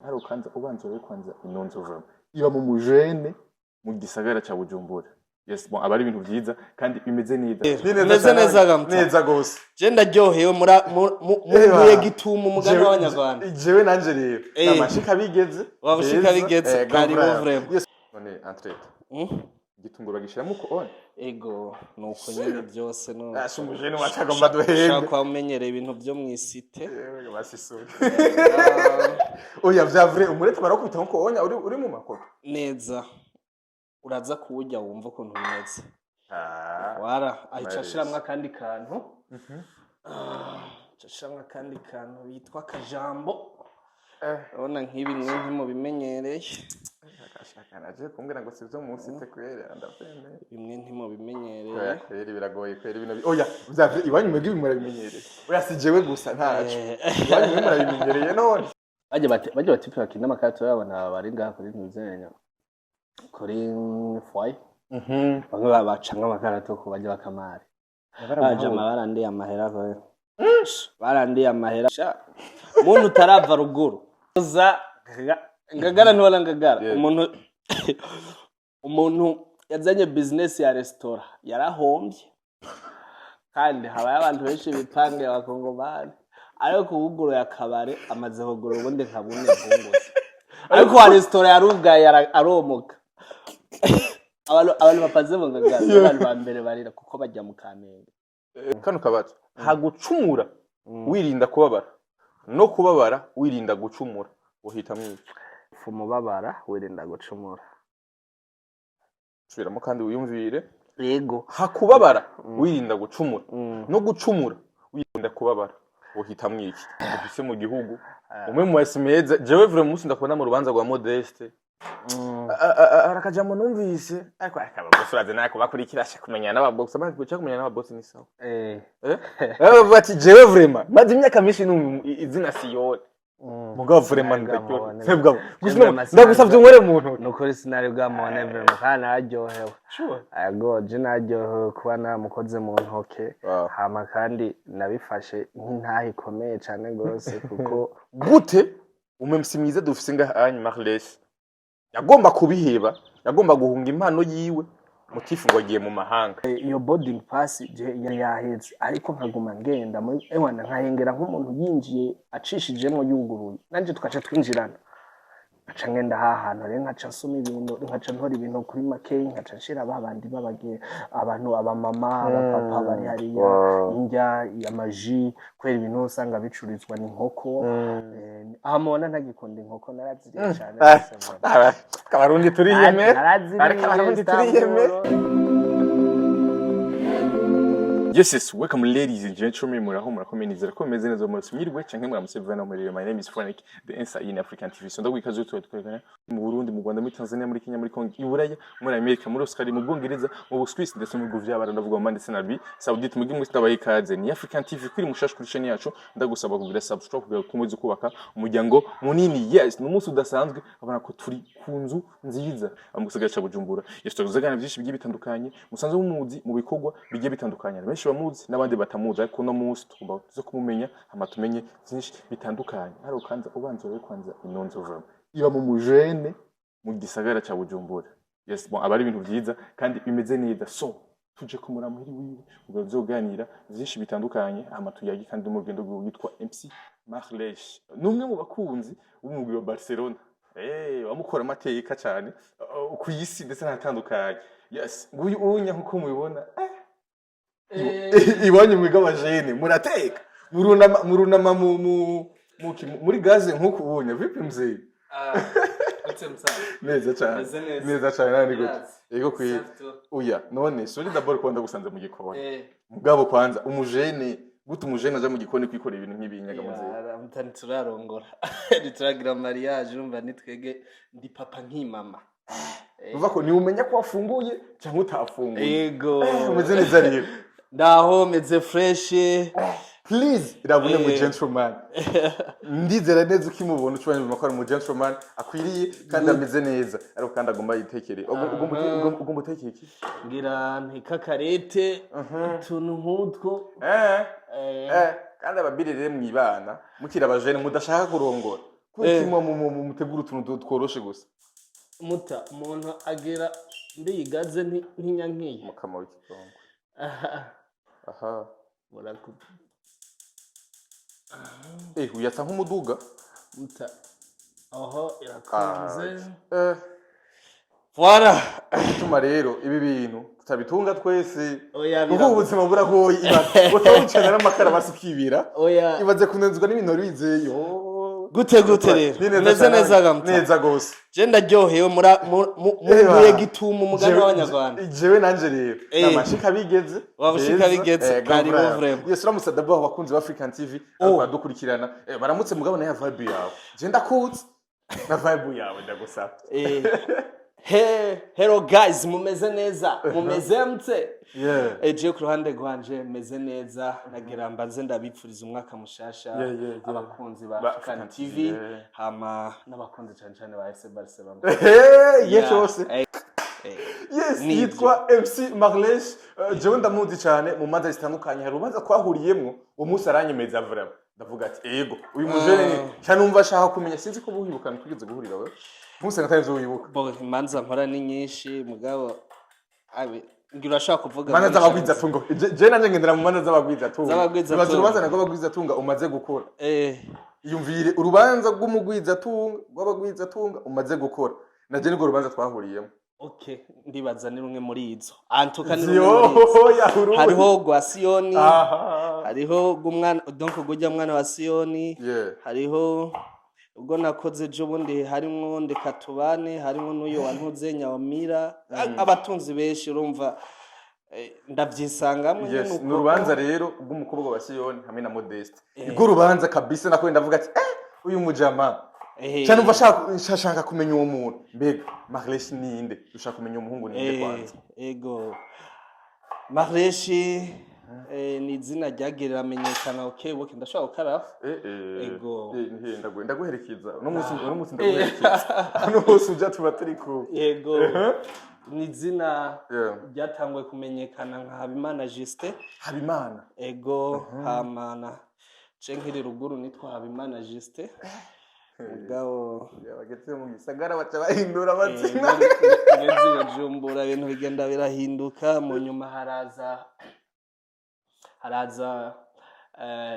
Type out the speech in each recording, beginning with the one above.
Hari ukanza ubanza wowe kwanza inonzo vraiment iba mu mujene mu gisagara ca Bujumbura. Yes, bon, aba ari ibintu vyiza kandi bimeze neza. Bimeze neza gamta. Neza gose. Je ndaryohewe Eba. muye gitumo umugani w'Abanyarwanda. Jewe nanje rero namashika bigeze. Wabashika Beza. bigeze, karibu grand. vraiment. Yes. None entrete igitunguru bagishiramo uko on Ego, nuko nyene byose no. Asha, umujene wacu agomba duhembe. Ushaka kuba umenyereye ibintu byo mw'isite. Yewe, basisuri. Oya, vya vrai, umurete barakubita nkuko onya uri mu makoro. Neza, uraza kuwurya wumva ukuntu bimeze. Ah. Wara ahica Nice. ashiramwo akandi kantu. Aca ashiramwo akandi kantu bitwa akajambo. Urabona nk'ibi mwe ntimubimenyereye. Akashaka naje kumbwira ngo sivyo mu site kwera ndavyemeye. Bimwe ntimubimenyereye. Oya kweri, biragoye kweri bino. Oya, vya vrai, iwanyu mwebwe murabimenyereye. Oya, si jewe gusa, ntaco. Iwanyu mwe murabimenyereye none. Bajya batipe bakina amakarita, urabona bari ngaha kuri ntuzenya kuri foyer, bamwe babaca nk'amakarata ko bajya bakamari bajama barandiye amahera kweri, barandiye amahera. Sha, muntu utarava ruguru uza Ngagara, ntubona Ngagara. Umuntu yazanye business ya resitora yarahombye, kandi habaye abantu benshi bipangiye Abakongomani, ariko uwuguruye akabare amaze kugura ubundi nka bune bwungutse, ariko wa resitora yarugaye aromoka. Abantu bapaze mu Ngagara nibo bantu ba mbere barira kuko bajya mu Kamenge. Kano kabazo: hagucumura wirinda kubabara no kubabara wirinda gucumura, uhitamwo iki? Umubabara wirinda gucumura. Subiramo kandi wiyumvire. Yego. Hakubabara wirinda gucumura no gucumura wirinda kubabara, uhitamwo iki? Ufise mu gihugu umwe mu basi meza, jewe vraiment umunsi ndakubona mu rubanza rwa Modeste, arakajambo numvise, ariko akababosi urazi nako bakurikira, asha kumenya n'ababosi, amaze guca kumenya n'ababosi ni sawa. Eh, bavuga ati jewe vraiment maze imyaka myinshi numva izina Siyoni, mugabo vraiment Sinari ndaryohewe mugabo gusa Vraiment. Ndagusavye unkorere mu ntoki. Nukuri sinari bwamubone vraiment, kandi nararyohewe. Sure. Ego, je naryohewe kuba naramukoze mu ntoke. Wow. Hama kandi nabifashe nk'intahe ikomeye cane gose kuko Gute umemsi mwiza dufise ngaha anyi Marles yagomba kubiheba, yagomba guhunga impano yiwe mutifu ngo agiye mu mahanga? Iyo boarding pass je yari yaheze, ariko nkaguma ngenda muri ewana nkahengera nk'umuntu yinjiye acishijemwo yuguruye, nanje tugaca twinjirana, nkaca ngenda ha hantu rero, nkaca nsoma ibintu, nkaca ntora ibintu kuri makeyi, nkaca nshira ba bandi babage abantu, abamama, abapapa bari hariya, indya, amaji, kubera ibintu usanga bicururizwa n'inkoko. Aha mubona ntagikunda inkoko, naraziriye cane gose, mama. Abarundi turiyemera. Naraziriye. Ariko Abarundi turiyemera. Istanbul. Yes, welcome ladies and gentlemen, muraho, murakomeye, nizera ko mumeze neza, muri mwiriwe canke muramutse bivana muri. My name is Frank, the answer in African TV. So ndaguha ikaze tuba twerekana mu Burundi, mu Rwanda, muri Tanzania, muri Kenya, muri Congo, i Buraya, muri Amerika, muri Australia, mu Bwongereza, mu Buswisi ndetse no mu bihugu vy'Abarabu, ndavuga mu ndetse na Arabie Saoudite, mugi mwese ndabaha ikaze. Ni African TV. Kuri mushasha kuri chaîne yacu, ndagusaba kugira subscribe kugira ukomeze kubaka umuryango munini. Yes, ni umunsi udasanzwe, abona ko turi ku nzu nziza mu gisagara ca Bujumbura. Yes, tuzagana byinshi bigiye bitandukanye, musanzwe mumuzi mu bikorwa bigiye bitandukanye. Hari benshi bamuzi n'abandi batamuzi, ariko uno munsi tugomba tuze kumumenya hama tumenye byinshi bitandukanye. Hari ukanza ubanza wowe kwanza inonzo vraiment iba mu mujene mu gisagara ca Bujumbura. Yes, bon, aba ari ibintu vyiza kandi bimeze neza, so tuje kumura muhiri wiwe kugira tuzoganira vyinshi bitandukanye, hama tuyage kandi mu rugendo rwiwe. Witwa MC Marlesh, ni umwe mu bakunzi b'umugwi wa Barcelona, bamukora amateka cyane ku isi ndetse n'ahatandukanye. Yes, nguyu unya nkuko mubibona, iwanyu mwiga abajene murateka, murunama muri gaze nkuko ubunya. Vipi mzee? Neza cyane. Meze neza. Neza cyane, nani gute? Grazie. Yego kwi oya, none sorry d'abord kuba ndagusanze mu gikoni, mugabo kwanza umujene gute, umujene aja mu gikoni kwikorera ibintu nk'ibinyaga muzee? Ntiturarongora, ntituragira mariage, urumva nitwege ndi papa nk'imama. Uva ko niumenya ko wafunguye cyangwa utafunguye. Yego. Umeze neza rero? Ndaho, meze fresh. Please, irabune mu gentleman, ndizera neza ukimubona ucubanye ko ari mu gentleman akwiriye kandi ameze neza, ariko kandi agomba yitekere. Ugomba utekere iki? Ngira ntikakarete, utuntu nk'utwo. Kandi ababiri rero mwibana mukiri abajene mudashaka kurongora. Kubera iki mutegura utuntu tworoshe gusa? Muta umuntu agera ndiyigaze ntinyankiye. Mukama w'ikigongo. Aha. Muraku. Uyatsa nk'umuduga. Muta aho irakunze. Voilà. Voilà. Bituma rero ibi bintu tutabitunga twese. Oya. Kuko ubuzima buragoye, ibaze utawucana n'amakara basi ukibira. Oya. Ibaze kunezwa n'ibintu wari wizeye yo. Gute gute rero? Ni neza Meze cyane. neza gamuta. Neza gose. Je ndaryohewe Eba. muye gitumo umugani w'Abanyarwanda. Jewe nanje rero namashika bigeze. Waba ushika bigeze, karibu vraiment. Yes, uramutse d'abord abakunzi ba African TV Oh. badukurikirana. Baramutse mugabo na ya vibe yawe, je ndakutse na vibe yawe, ndagusaba. Hello guys, mumeze neza, mumeze mute? Yeah. Je ku ruhande rwanje meze neza, nagira mbanze ndabipfuriza umwaka mushasha abakunzi ba Ba African African TV, TV, yeah. hama n'abakunzi cyane cyane ba FC Barcelona. Hey, ye cyose. Yes. Nibyo. Yitwa MC Marlesh. Jewe ndamuzi cyane mu manza zitandukanye. Hari urubanza twahuriyemwo uwo munsi aranyemeza vraiment, ndavuga ati ego, uyu mujene ni cyane. Numva ashaka kumenya, sinzi ko buhibukana twigeze guhurira wewe ntusanga atari ivyo wibuka. Bo, imanza nkora ni nyinshi, mugabo abe ngira urashobora kuvuga Manza muri z'abagwizatunga. Je nanje ngendera mu manza z'abagwizatunga. Z'abagwizatunga. Ibaze urubanza narwo abagwizatunga umaze gukora. Iyumvire urubanza rw'umugwizatunga, rw'abagwizatunga umaze gukora, naje nirwo rubanza twahuriyemo. Okay, ndibaza ni rumwe muri izo, antuka ni rumwe muri izo. Yo, ya urundi. Hariho rwa Siyoni, hariho rw'umwana, donc rw'urya mwana wa Siyoni, hariho ubwo nakoze ejo bundi, harimwo Ndekatubane, harimwo n'uyo wantuze Nyawamira, abatunzi benshi urumva, ndavyisangamwo nyene. Yes. Uko. Ni urubanza rero rw'umukobwa wa Siyoni hamwe na Modeste. Urwo rubanza kabisa nako ndavuga ati uyu mujama cyane umva ashaka kumenya uwo muntu. Mbega Marlesh ninde? Ushaka kumenya umuhungu ninde kwanza? Ego, Marleshi ni izina ryagiye riramenyekana. Okay, okay, ndashobora gukaraba. Ego. Ndaguherekeza uno munsi, uno munsi ndaguherekeza, uno munsi uja tuba turi ku Yego, ni izina ryatanguye kumenyekana nka Habimana Justin. Habimana. Ego, hamana ce nkiri ruguru nitwa Habimana Justin, mugabo Bageze mu gisagara baca bahindura amazina. Ngeze i Bujumbura ibintu bigenda birahinduka, mu nyuma haraza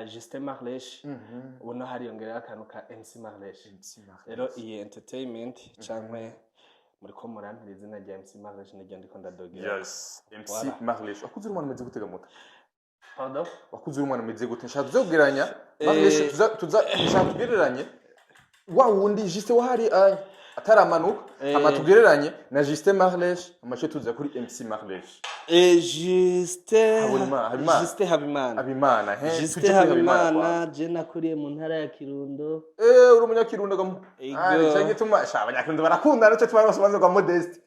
Justin Marlesh, ubu naho hariyongeraho akantu ka MC Marlesh. Rero iyi entertainment canke muriko murampira izina rya MC Marlesh niryo ndiko ndadogera. Yes, MC Voilà. Marlesh. Wakuze uri umwana umeze gute gamuta? Pardon? Wakuze uri umwana umeze gute? Nshaka tuze kugereranya Marlesh, tuza nshaka tugereranye wa wundi Justin wahari ataramanuka, hama tugereranye na Justin Marlesh, amace tuza kuri MC Marlesh. Justin Habimana. Justin Habimana. Habimana he. Justin Tuje kuri Habimana Habimana kwanza. Je nakuriye mu ntara ya Kirundo. Uri umunyakirundo gamu? Ego. Ah, nicyo gituma sha abanyakirundo barakundana, nicyo tuma bose baza kwa Modeste.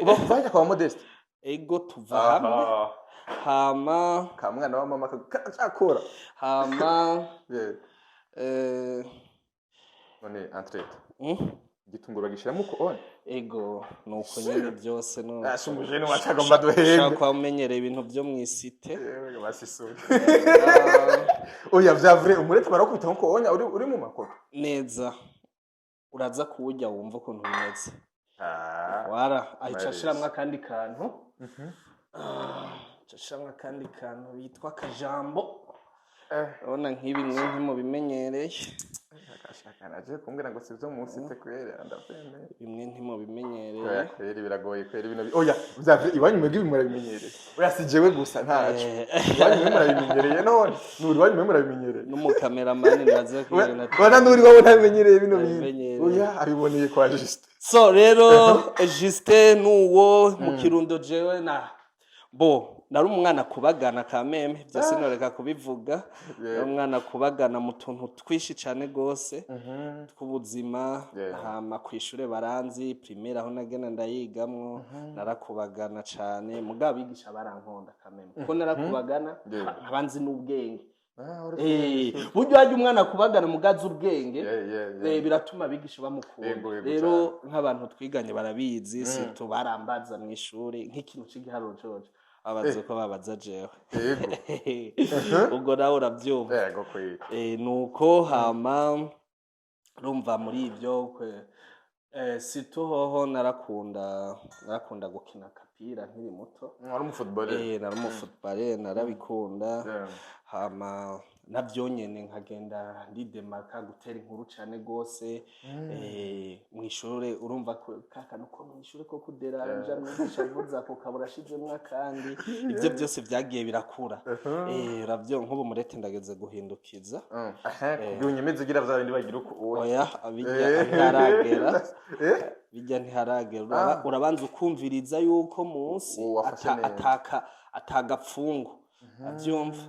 Uba vajya kwa Modeste? Ego, tuva hamwe. Hama Ka mwana wa mama kacakora. Hama None entrete igitunguru bagishiramo uko one? Ego, nuko nyene byose no Asha umujene wacagomba duhembe. Ushaka kuba umenyereye ibintu byo mw'isite. Yewe, basisuri. Oya, vya vrai, umurete barakubita nkuko onya uri mu makoro? Neza, uraza kuwurya wumva ukuntu bimeze. Ah. Wara ahica Nice. ashiramwo akandi kantu. Ah, aca ashiramwo akandi kantu bitwa akajambo. Urabona nk'ibi mwe ntimubimenyereye. Akashaka naje kumbwira ngo sivyo munsi te kwera, ndavyemeye. Bimwe ntimubimenyereye. Oya kweri, biragoye kweri bino oya, vya vrai, iwanyu mwebwe murabimenyereye? Oya, si jewe gusa, ntaco. Iwanyu mwe murabimenyereye? None nuri iwanyu mwe murabimenyereye? N'umukameramani naza kubibona. Wana nuri wowe ntabimenyereye bino bintu. Ntabimenyereye. Oya, abiboneye kwa Justin. So rero Justin nuwo mu Kirundo. Jewe na bo nari umwana kubagana kameme, byo sinoreka kubivuga. Nari umwana kubagana mu tuntu twinshi cane gose tw'ubuzima. Hama kw'ishure baranzi, primaire aho nagenda ndayigamwo narakubagana cane, mugabo abigisha barankunda kameme kuko narakubagana, nkaba nzi n'ubwenge. Ah, uri Buryo hajya umwana akubagana mugazi ubwenge, biratuma abigisha bamukunda. Yego, Rero nk'abantu twiganye barabizi, surtout barambaza mu ishuri nk'ikintu c'igiharuro coco babaza ko babaza jewe. Ubwo nawe uravyumva. Yego kweri. Nuko hama Urumva muri ibyo surtout hoho narakunda gukina akapira nkiri muto. Wari umufootballer? Eh, nari umufootballer, narabikunda. Hama navyo nyene nkagenda ndidemaka gutera inkuru cane gose mw'ishure. Urumva ko ka kantu ko mw'ishure ko kuderanja mwigisha avuze ako kabura ashizemwo akandi, ivyo byose vyagiye birakura. Uravyo nk'ubu murete ndageze guhindukiza. Aha, kugira unyemeze ugira vya bindi bagira uko Oya, bijya ntiharagera. Eh? Bijya ntiharagera. Ah. Urabanza ukumviriza yuko munsi Uwo wafashe neza. Atagapfungu avyumva.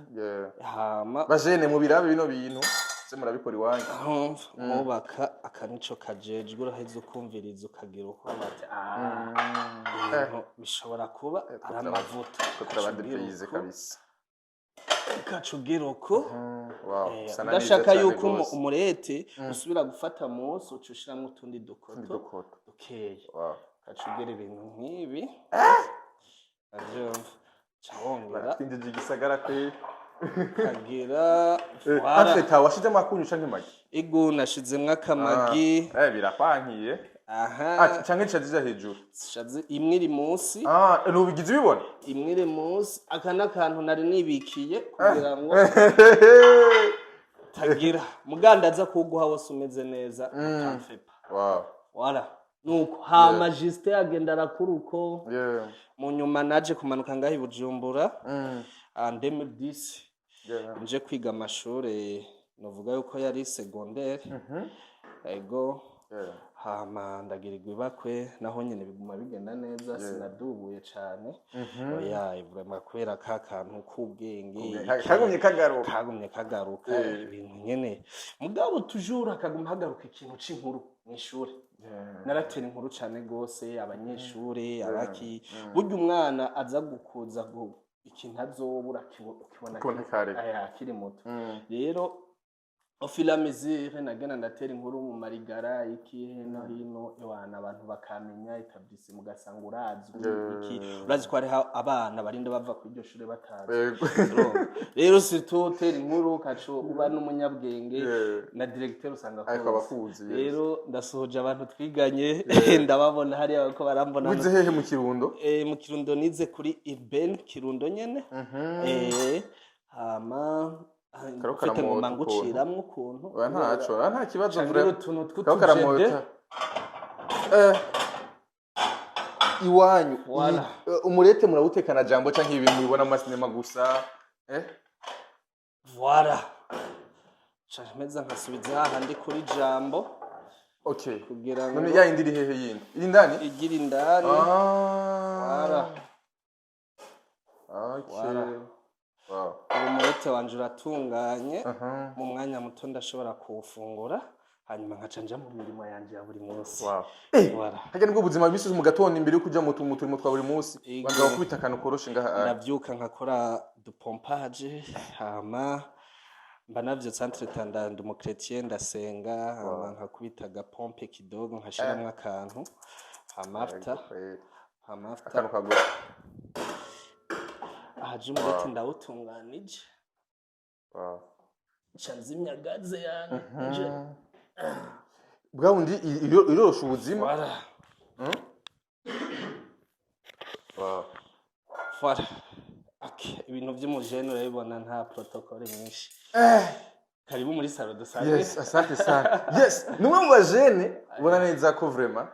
Hama Bajene mu birabe bino bintu se murabikora iwanyu. Nkumva mwubaka aka nico kajejwe, uraheza ukumviriza ukagira uko bati ah, ibintu bishobora kuba ari amavuta. Ko turabadepeize kabisa. Ukaca ugira uko. Wow, Eh, usa na neza udashaka cane yuko gose. umurete usubira gufata munsi, uca ushiramwo utundi dukoto Utundi dukoto. dukeya. Ukaca ugira ibintu nk'ibi, avyumva, uca wongera Twinjije igisagara kwe. Ukagira voilà. Entre temps washizemo akunyu canke magi? Ego, nashizemwo akamagi. Ah, birakwankiye. Aha. Ah, canke zica zija hejuru? Imwe iri munsi. Ah, nubigize ubibona? Imwe iri munsi. Aka n'akantu nari nibikiye kugira ngo tagira mugandaza kuwuguha wose umeze neza utamfepa. Voilà, nuko hama Justin agenda arakura uko. Mu nyuma naje kumanuka ngaho i Bujumbura en 2010, nje kwiga amashure, novuga yuko yari secondaire. Ego. Hama ndagirirwa ibakwe, naho nyene biguma bigenda neza, sinadubuye cane, oya, vraiment, kubera ka kantu k'ubwenge Kagumye kagaruka. Kagumye kagaruka. Ibintu nyene, mugabo toujours hakaguma hagaruka ikintu c'inkuru mw'ishure. Naratera inkuru cane gose abanyeshure abaki. Burya umwana aza gukuza ikintu azobura ukibona Ukibona kare. Aya, akiri muto. Rero au fur et à mesure nagenda ndatera inkuru mu marigara iki hino hino, ewana, abantu bakamenya établissement, mugasanga urazwi iki, urazi ko hariho abana barinda bava kuri iryo shure batazi. Urumva? Rero surtout utera inkuru ukaca uba n'umunyabwenge, na directeur usanga Ariko akuzi. abakuzi, yes. Rero ndasuhuje abantu twiganye, ndababona hariya bariko barambona. Wize hehe mu Kirundo? Mu Kirundo nize kuri Urbain Kirundo nyene. Hama Karo mfite ngoma karamota ukuntu. nguciramwo ukuntu. Oya, ntaco, oya, nta kibazo. Cangira Vraiment. utuntu Karo tw'utujede. karamota. Iwanyu Voilà. Umurete murawutekana jambo canke ibintu mubibona mu masinema gusa? Voilà, ca meza nkasubiza hahandi kuri jambo kugira ngo None ya yindi iri hehe, yindi iri indani? Igira indani. Ah. Voilà. Okay. Voilà. Ubu umurete wanje uratunganye. Mu mwanya muto ndashobora kuwufungura, hanyuma nkaca nja mu mirimo yanje ya buri munsi. Voilà. Harya nibwo buzima bw'isi, mu gatondo imbere yo kuja mu turimo twa buri munsi, Ego. banza gukubita akantu koroshe ngaha. Ndavyuka nkakora du pompage, hama mba navyutse entre temps, ndi umuchrétien, ndasenga, hama nkakubita agapompe kidogo, nkashiramwo akantu, hama after hama after Akantu kagura. Ahaje umurete ndawutunganije. Nca nzimya gaze yanje. Bwa wundi irorosha ubuzima. Voilà. Voilà. Okay. Ibintu vy'umujene urabibona, nta protocole nyinshi. Karibu muri salon dusanzwe. Yes, asante sana. Yes, ni umwe mu bajene ubona neza ko vraiment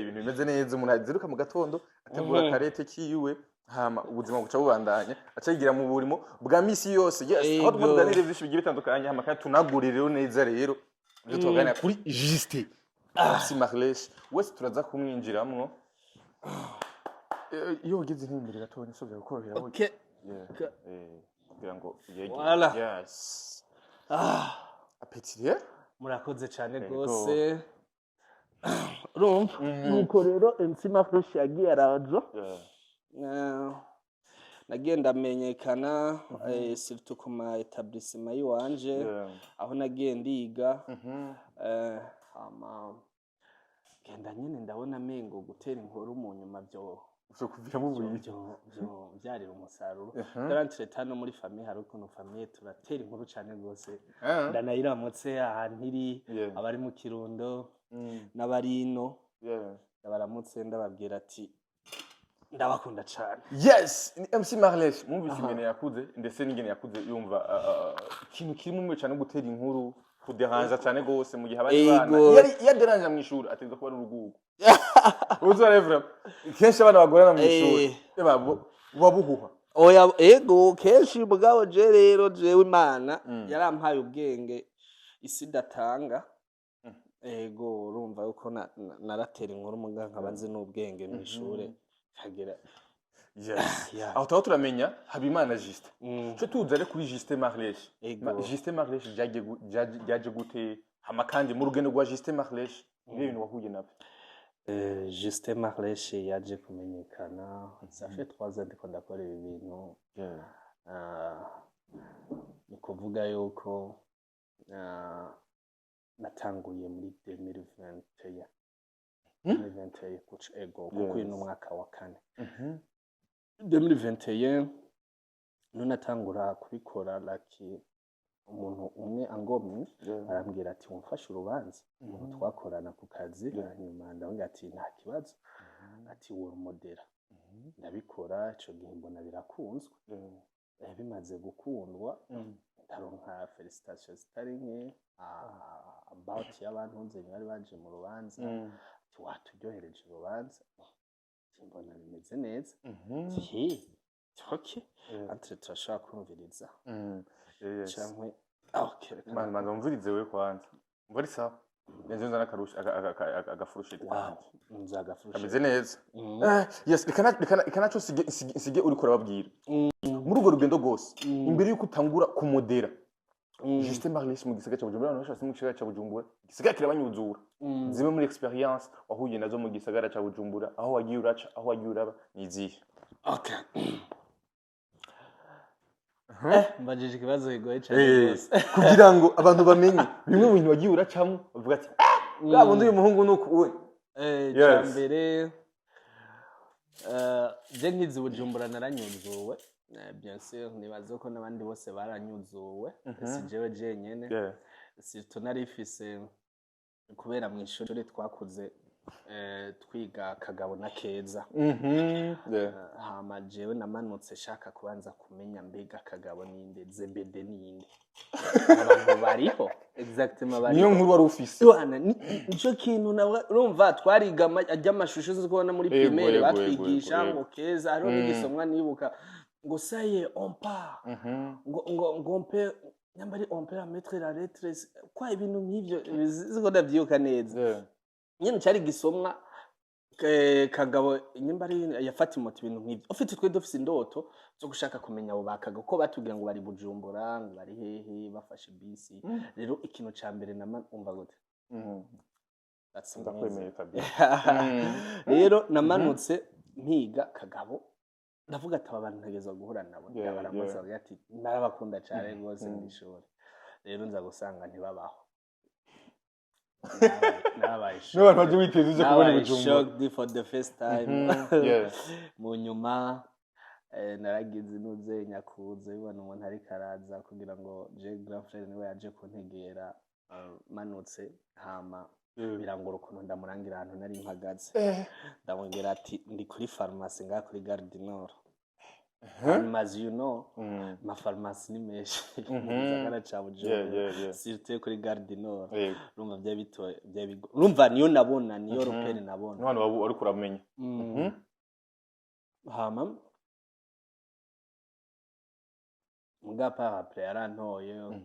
ibintu bimeze neza. Umuntu aziruka mu gatondo ategura akarete kiwe, hama ubuzima buca bubandanya, aca yigira mu burimo bwa misi yose. Yes, aho tugomba tuganire byinshi bigiye bitandukanye, hama kandi tunagurire rero neza rero ibyo tuganira kuri Justin MC Marlesh wese turaza kumwinjiramwo. Iyo ugeze nk'imbere gatonya so byakorohera burya. Okay. Yeah. Kugira ngo yegere. Voilà. Yes. Ah, Appétit rero. Murakoze cyane Yego. rwose. Urumva nuko rero MC Marlesh yagiye araza. Nagiye ndamenyekana, surtout ku ma établissement yiwanje aho nagiye ndiga. Hama genda nyine ndabona amengo gutera inkuru mu nyuma byo Ushobora kuviramo uburiri. Vyo vyarira umusaruro. Darantire no muri famille, hari ukuntu famille turatera inkuru cane gose. Ndanayiramutse ahantu iri, abari mu Kirundo n'abari ino, ndabaramutse, ndababwira ati ndabakunda cane. Yes, ni MC Marlesh. Mwumvise ingene yakuze, ndetse n'ingene yakuze yumva ikintu kiri mu cyane, gutera inkuru, kuderanja cyane gose mu gihe abandi bana yari yaderanja mu ishuri, ategerezwa kuba ari urugugu. Uzi vraiment kenshi abana bagorana mu ishuri, eba buba buhuha. Oya, ego, kenshi. Mugabo je rero, jewe Imana yarampaye ubwenge isi idatanga. Ego, urumva yuko naratera inkuru, muga nkaba nzi n'ubwenge mw'ishure kagira. Aho tuba turamenya Habimana Justin. Cyo tuza rero kuri Justin Marlesh. Justin Marlesh ryaje gute? Hama kandi mu rugendo rwa Justin Marlesh, nibihe bintu wahuye nabyo? Justin Marlesh yaje kumenyekana, ça fait 3 ans ndiko ndakora ibi bintu. Ni kuvuga yuko natanguye muri 2021. 2021 guca, ego, kuko uyu ni umwaka wa kane. 2021 niho natangura kubikora, like umuntu umwe angomwe arambwira ati wumfashe urubanza, umuntu twakorana ku kazi. Hanyuma ndamubwira ati nta kibazo, ati woromodera. Ndabikora, ico gihe mbona birakunzwe. Bimaze gukundwa, ndaronka félicitations zitari nke, about y'abantu nze bari baje mu rubanza, ati waturyohereje urubanza. Ati mbona bimeze neza. Ati he, okay, entre turashobora kumviriza cankwe okay, reka. Manza manza wumvirize wewe kwanza. Umva ari sawa. Ngenzi nzana akarusha agafurusheti. Wow, nzagafurusha. Kameze neza. Yes, reka naco sige uriko urababwira. Muri urwo rugendo rwose, imbere yuko utangura kumodera, Justin Marlis mu gisagara ca Bujumbura, abantu benshi basi mu gisagara ca Bujumbura, igisagara kirabanyuzura. Zimwe muri expérience wahuye nazo mu gisagara ca Bujumbura, aho wagiye uraca, aho wagiye uraba, ni izihe? Okay. Mbajije ikibazo kigoye cyane rwose. Kugira ngo abantu bamenye bimwe mu bintu wagiye uracamo, bavuga ati ah, bwa bundi uyu muhungu nuku we. Icya mbere, je nkizi Bujumbura naranyuzuwe. Bien sûr, nibaza ko n'abandi bose baranyuzuwe, si jewe jenyene. Surtout narifise kubera mu ishuri twakuze twiga Kagabo na Keza. Hama jewe namanutse shaka kubanza kumenya mbega Kagabo ninde, Zebede ninde, abantu bariho exactement bariho. Niyo nkuru wari ufise. Yohana, nico kintu nawe urumva twariga ajya amashusho uzi kubona muri primaire batwigisha ngo Keza hariho n'igisomwa nibuka ngo ça y est, on part, ngo on peut nyamba ari on peut mettre la lettre kwa ibintu nk'ivyo, ziko ndavyibuka neza. Nyene cari gisomwa Kagabo nyimba ari yafata imoto, ibintu nk'ivyo. Ufite twe dufise indoto zo gushaka kumenya abo bakaga, kuko batubwira ngo bari Bujumbura, ngo bari hehe, bafashe bisi. Rero ikintu ca mbere nama umva gute. That's amazing. Ndakwemeye kabisa. Rero namanutse mpiga Kagabo, ndavuga ati aba bantu ntegerezwa guhura nabo. Ndabaramutsa, bavuga ati narabakunda cyane rwose mw'ishuri. Rero nza gusanga ntibabaho. Narabaye N'abantu baje witeze uje kubona nabaye Bujumbura. shocked for the first time. Mu nyuma naragize inuze nyakuze bibona umuntu ariko araza kugira ngo je grand frère niwe yaje kuntegera, manutse hama birangora ukuntu ndamurangira ahantu nari mpagaze. Ndamubwira ati ndi kuri farumasi ngaha kuri Gare du Nord. Hanyuma, as you know, amafarumasi ni menshi mu gisagara ca Bujumbura, surtout kuri Gare du Nord. Urumva byari bitoye, urumva niyo nabona, niyo repère nabona. N'abantu waba uriko uramenya. Hama muga par après yarantoye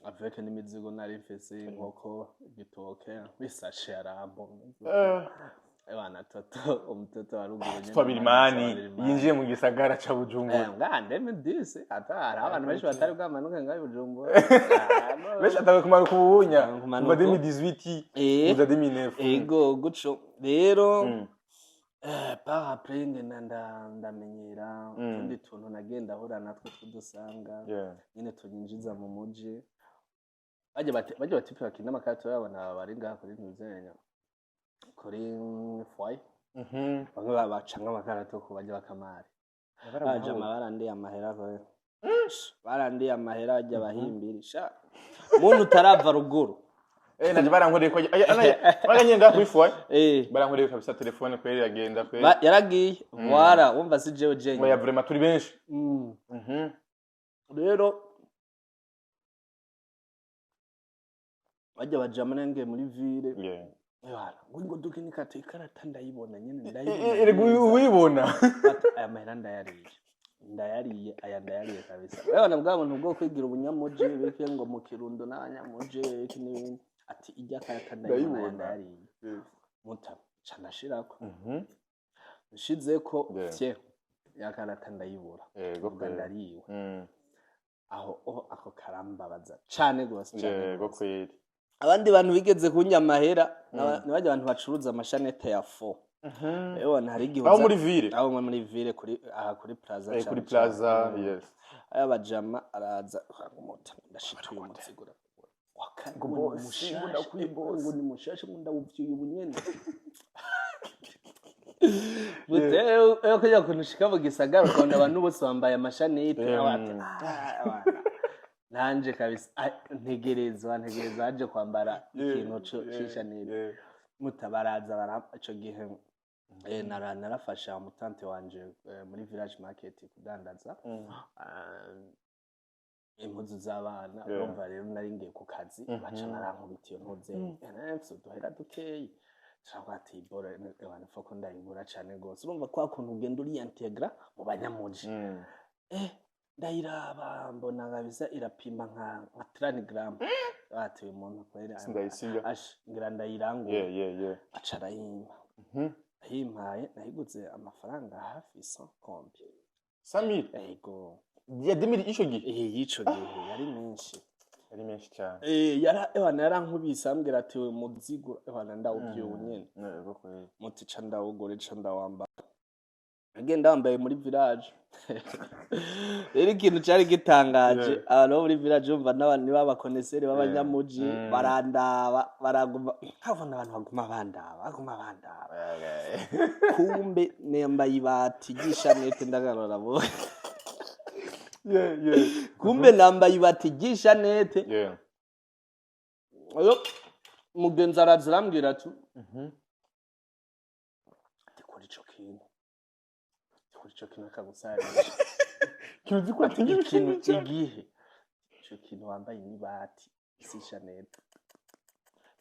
avec n'imizigo nari mfise, inkoko, igitoke, isashe, yarambo. Ebana toto umutoto wa ruguru nyene. Twabirimani yinjiye mu gisagara ca Bujumbura. Nga ndeme disi ata hari abantu benshi batari bwamanuke ngaho i Bujumbura. Benshi atawe kumanuka ubunya. Kumanuka. Kuva 2018 kuza 2009. Ego, guco rero par après ngenda ndamenyera utundi tuntu nagenda ahura natwo tw'udusanga nyine tunyinjiza mu muji. Bajya batipe bakina amakarita, urabona bari ngaha kuri ntuzenya, kuri foyer. Bamwe babaca nk'amakarato ku bajya bakamari bajama barandiye amahera kowe, barandiye amahera ajya bahimbiri sha muntu utarava ruguru. Eh, nanje barankoreye ko aya nyenga kuri foyer. Barankoreye kabisa, telefone kweri iragenda kweri. Yaragiye wara wumva si jewe jenyine. Oya, vraiment turi benshi. Rero bajya bajama nange muri ville. Ebana, ngo duke nikate ikarata ndayibona nyene, ndayibona Erega neza. uyibona. Ati, aya mahera ndayariye, ndayariye, aya ndayariye kabisa. Urabona bwa buntu bwo kwigira ubunyamuji bike ngo mu Kirundo n'abanyamuji iki n'ibindi, ati ijya karata ndayibona, aya Ndayibona. ndayariye muta ca ndashirako, nshizeko. Tye ya karata ndayibura. Yego ubwo kweri. Ndariwe aho oh, ako karambabaza cane gose cane Yego gose. kweri. Abandi bantu bigeze kunya amahera ni barya bantu bacuruza amashanete ya fo. Ewana hari igihe Aho uza muri ville. Aho muri ville kuri aha kuri plaza. Eh, Cane kuri cane. plaza. Yes. Aya bajama araza umuta ndashituye umuzigo Ngo boss, ngo ndakwiye boss. ngo ni mushasha, ngo ndawuvyuye ubu nyene. Butewe kujya kuntu ushika mu gisagara ukabona abantu bose bambaye amashanete. Ati, "Ah, abana." Nanje kabisa ah, ntegerezwa haje kwambara ikintu c'ishanete. Mutabaraza bara ico gihe narafasha umutante wanje muri village market kudandaza impuzu z'abana. Urumva rero nari ngiye ku kazi, baca barankubita iyo mpuzu. Mfise uduhera dukeyi, turavuga ati bora abantu foko ndayigura cane gose. Urumva kwa kuntu ugenda uriyantegra mu banyamuji. Ndayiraba mbona kabisa irapima nka 30 gram. Ati uyu muntu kwera Sindayisiga. Ash ngira ndayirangura. Aca arayimpa. Ayimpaye nayiguze amafaranga hafi 100 kombi. 100,000? Ego. Ya 2000 ico gihe? Eh, y'ico gihe yari menshi. Ari menshi cyane. Eh, yara ewana yarankubise ambwira ati uyu muzigo ewana ndawuvyuye nyene. Yego kweri. Muti ca ndawugura, ca ndawambara, agenda wambaye muri village. Rero ikintu cari gitangaje, abantu bo muri village umva n'abantu b'abakoneseri b'abanyamuji barandaba, baraguma nkabona abantu baguma bandaba, baguma bandaba, kumbe nembaye ibati ry'ishanete ndagarura bo. Kumbe nambaye ibati ry'ishanete. Oyo mugenzi araza arambwira ati kora ico kintu, kora ico kintu akagusarisha. Ikintu uzi ko atinya. Ikintu igihe ico kintu wambaye n'ibati si ishanete.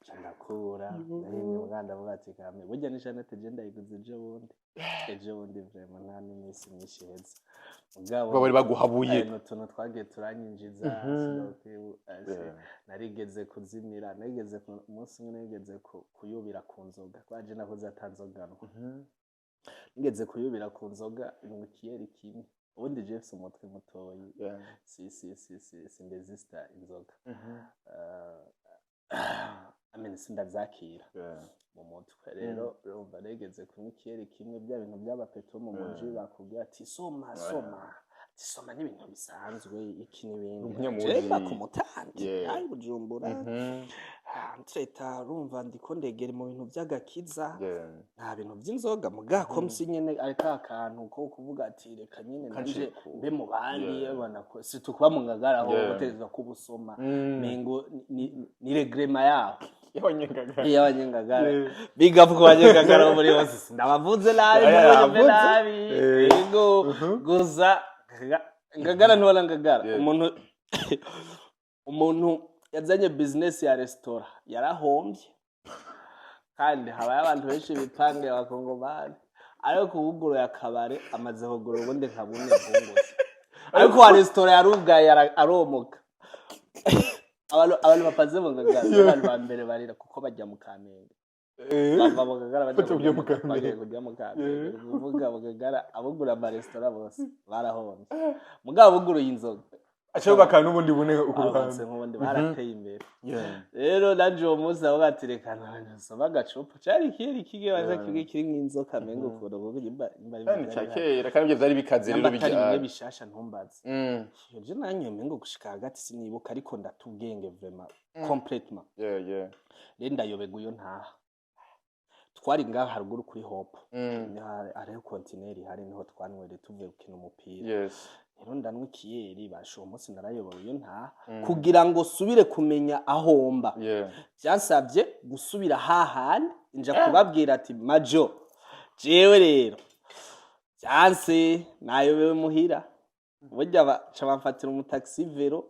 Nca ndakura ndahimye muganda ndavuga ati kame burya n'ishanete je ndayiguze ejo bundi, ejo bundi vraiment nta n'iminsi myinshi iheze mugabo. Bari baguhabuye. Ayo ni utuntu twagiye turanyinjiza. Narigeze kuzimira, narigeze umunsi umwe narigeze kuyubira ku nzoga kwaje nakoze atanzoga nywa. Nigeze kuyubira ku nzoga mu kiyeri kimwe. Ubundi je mfise umutwe mutoyi, si si si si sindezista inzoga. I mean, sindazakira mu mutwe. Rero urumva narigeze kunywa ikiyeri kimwe, bya bintu by'abapeto mu muji bakubwira ati soma soma, ati soma n'ibintu bisanzwe iki n'ibindi. Umunyamuji. Je mba ku mutandi ari Bujumbura. Ntreta urumva ndiko ndegera mu bintu by'agakiza, nta bintu by'inzoga mugako msi nyene ari ka kantu ko kuvuga ati reka nyene nanje Kanceko. mbe mu bandi. Bana ko si tukuba mu Ngagara aho utegerezwa kuba usoma mengo ni regrema yaho Y'abanyengagara. Y'abanyengagara. Big up ku banyengagara bo muri hose, ndabavuze nabi. Yeah, Ndabavuze yavuze. nabi. Yego, gusa Ngagara ntibona Ngagara. Umuntu yazanye business ya resitora yarahombye, kandi habaye abantu benshi bipange abakongomani, ariko uwuguruye akabare amaze kugura ubundi nka bune bwungutse, ariko wa resitora yarugaye aromoka. Abantu bapaze mu Ngagara ni abantu ba mbere barira kuko bajya mu Kamenge, bava mu Ngagara bajya Bajya mu Kamenge. Bagiye kurya mu Kamenge. Ni ukuvuga mu Ngagara abugura amaresitora bose barahombye, mugabo abuguruye inzoga Aca yubaka n'ubundi bune ku abubatse ruhande. Nk'ubundi barateye imbere. Rero nanje uwo munsi avuga ati reka nsome agacupa, cari ikiyeri kimwe baza kimwe kiri nk'inzoka mengo ukuntu kuko imba ari Kandi ca kera kandi ibyo vyari bikaze rero. Namba atari bimwe Bijyana. bishasha ntumbaze. Je nanyoye mengo gushika hagati sinibuka, ariko ndata ubwenge vraiment complètement. Rero ndayoberwa iyo ntaha. Twari ngaha haruguru kuri Hope. Niho hariho kontineri hari, niho twanywere tuvuye gukina umupira. Rero ndanywa ikiyeri basha, uwo munsi narayobowe iyo ntaha kugira ngo subire kumenya aho mba. Byansabye gusubira hahandi, nja kubabwira ati: "Majo, jewe rero byanse, nayobewe muhira." Burya baca bamfatira umutaxi vélo,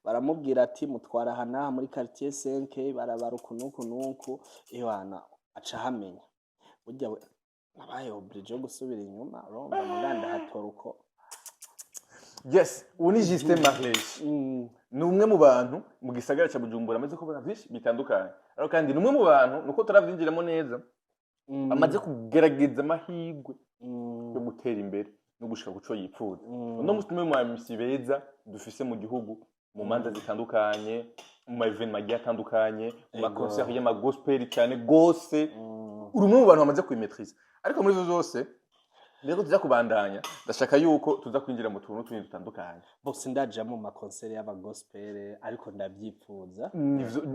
baramubwira ati: "Mutwara aha n'aha muri quartier 5." Barabara uku n'uku n'uku, ewana aca ahamenya. Burya nabaye obligé yo gusubira inyuma, urumva, muganda hatora uko. Yes, ubu ni Justin Marlesh. Ni umwe mu bantu mu gisagara cya Bujumbura amaze kubona byinshi bitandukanye, ariko kandi ni umwe mu bantu, nuko turabyinjiramo neza, amaze kugerageza amahirwe yo gutera imbere no gushika ku co yipfuza. Uno munsi umwe mu ba MC beza dufise mu gihugu, mu manza zitandukanye, mu ma événements agiye atandukanye, mu ma concert y'ama gospel cyane gose. Uri umwe mu bantu bamaze kubimetriza. Ariko muri izo zose rero tuza kubandanya, ndashaka yuko tuza kwinjira mu tuntu tundi dutandukanye. Bose ndaja mu ma concert y'abagospel, ariko ndavyipfuza.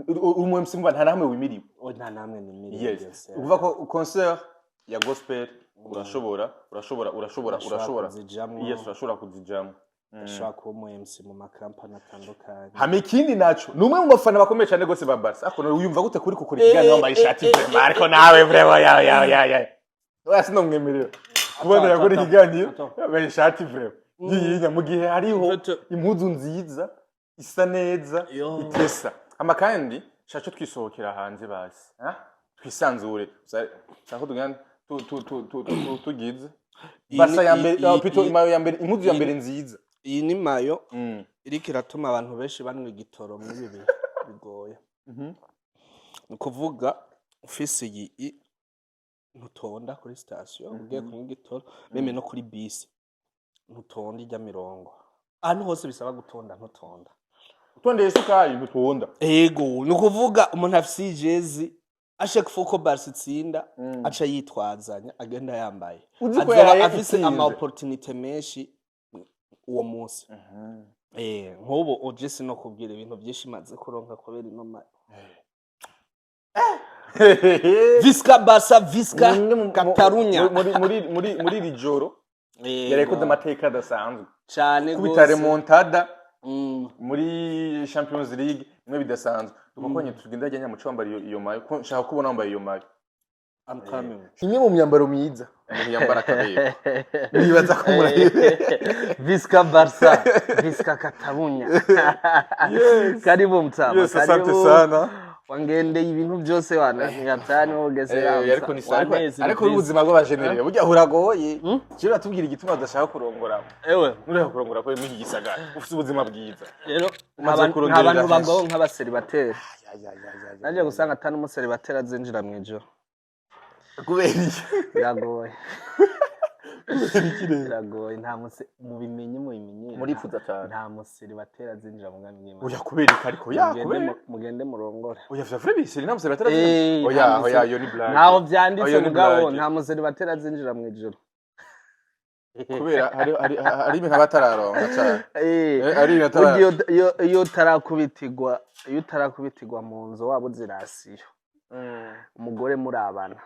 Uri umu MC, mva nta namwe wimiriwe. O, nta namwe nimiriwe. Byose. Ukuvuga ko concert ya gospel urashobora, urashobora, urashobora. Ndashobora Urashobora. kuzijamwo. Yes, urashobora kuzijamwo. Ndashobora kuba umu MC mu makampani atandukanye. Hama ikindi naco, ni umwe mu bafana bakomeye cyane gose ba Barca. Ariko wiyumva gute kuri kukora ikiganiro wambaye ishati? Vraiment, ariko nawe vraiment, ya ya ya ya, oya, sinomwemerera kubona yakora ikiganiro yambaye ishati vraiment yiyinya, mu gihe hariho impuzu nziza isa neza, Yo. itesa. Hama kandi shaco twisohokera hanze basi, ha? Twisanzure. Shaka tugenda tugize Iyi Barca ya mbere, plutôt imaillot ya mbere, impuzu ya mbere nziza. Iyi ni maillot iriko iratuma abantu benshi banywa igitoro muri ibi bihe bigoye. Ni ukuvuga ufise iyi ntutonda kuri sitasiyo ugiye kunywa igitoro, même no kuri bisi ntutonda ijya mirongo. Ahantu hose bisaba gutonda ntutonda. Utondeye isukari ntutonda. Ego, ni ukuvuga umuntu afise iyi jezi, ashaka ko Barca itsinda, aca yitwazanya agenda yambaye. Uzi ko Azoba yaraye afise itsinze. ama opportunité menshi uwo munsi. Nk'ubu uje sino kubwira ibintu byinshi maze kuronka kubera ino maillot. Visca Barca, visca Nimwe Catalunya. Muri iri joro yari yakoze amateka adasanzwe. Cane kubita gose. Remontada muri Champions League, bimwe bidasanzwe. Tukakonye tugenda ajya nyamuco wambara iyo maillot, ko nshaka kubona wambaye iyo maillot. I'm coming. Imwe mu myambaro myiza umuntu yambara akabera, nibaza ko murayibe. Visca Barca, visca Catalunya. Karibu mtama. Yes, asante Karibu. sana. Wangendeye ibintu byose wana ngatani wogeze. Ariko ni sawa, ariko ubuzima bw'abajenerere burya buragoye. Je batubwira igituma badashaka kurongora. Ewe. Nureka kurongora ko muri iki gisagara ufite ubuzima bwiza. Rero Umaze nta kuronderera bantu henshi. bagowe nk'abaseribateri. Naje gusanga atari umuseribateri azinjira mu ijoro. Kubera iki? Biragoye, biragoye. Nta muse mubimenye, mubimenye. Muripfuza cyane. Nta museribateri azinjira mu bwami bw'Imana. Oya, kubera iki? Ariko ya Mugende kubera mugende murongore. Oya, vya vrai biseri nta museribateri. Oya. Nta Oya, yo ni blague. Ntaho byanditse. Oya, ni Mugabo blague. nta museribateri azinjira mu ijoro. Kubera hari ibintu aba atararonka cyane. Hari ibintu Burya iyo utarakubitirwa mu nzu waba uzi ration, umugore murabana,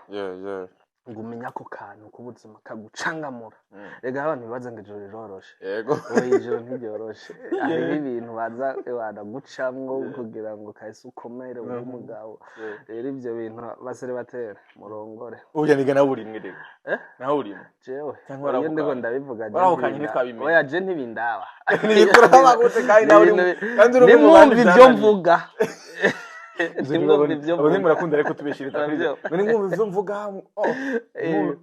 ngo umenye ako kantu k'ubuzima kagucangamura. Rega abantu bibaza ngo ijoro riroroshe. Oya, ijoro ntiryoroshe. Hariho ibintu baza baragucamwo kugira ngo kahise ukomere ube umugabo. Rero ibyo bintu, baseribateri murongore. Oya, niga nawe urimwe rero. Eh? Nawe urimwe. Jewe Cyangwa iyo ndiko warahukanye? ndabivuga je Warahukanye, ntitwabimenye. Oya, je ntibindaba. Ntibikuraba gute kandi nawe kandi uri umwe mu bandi Nimwumva ibyo byananiye? mvuga, nimwumva ibyo Abo mvuga. murakunda ariko tubeshirita kuri Urabyumva? none mwumva ivyo mvuga, oh,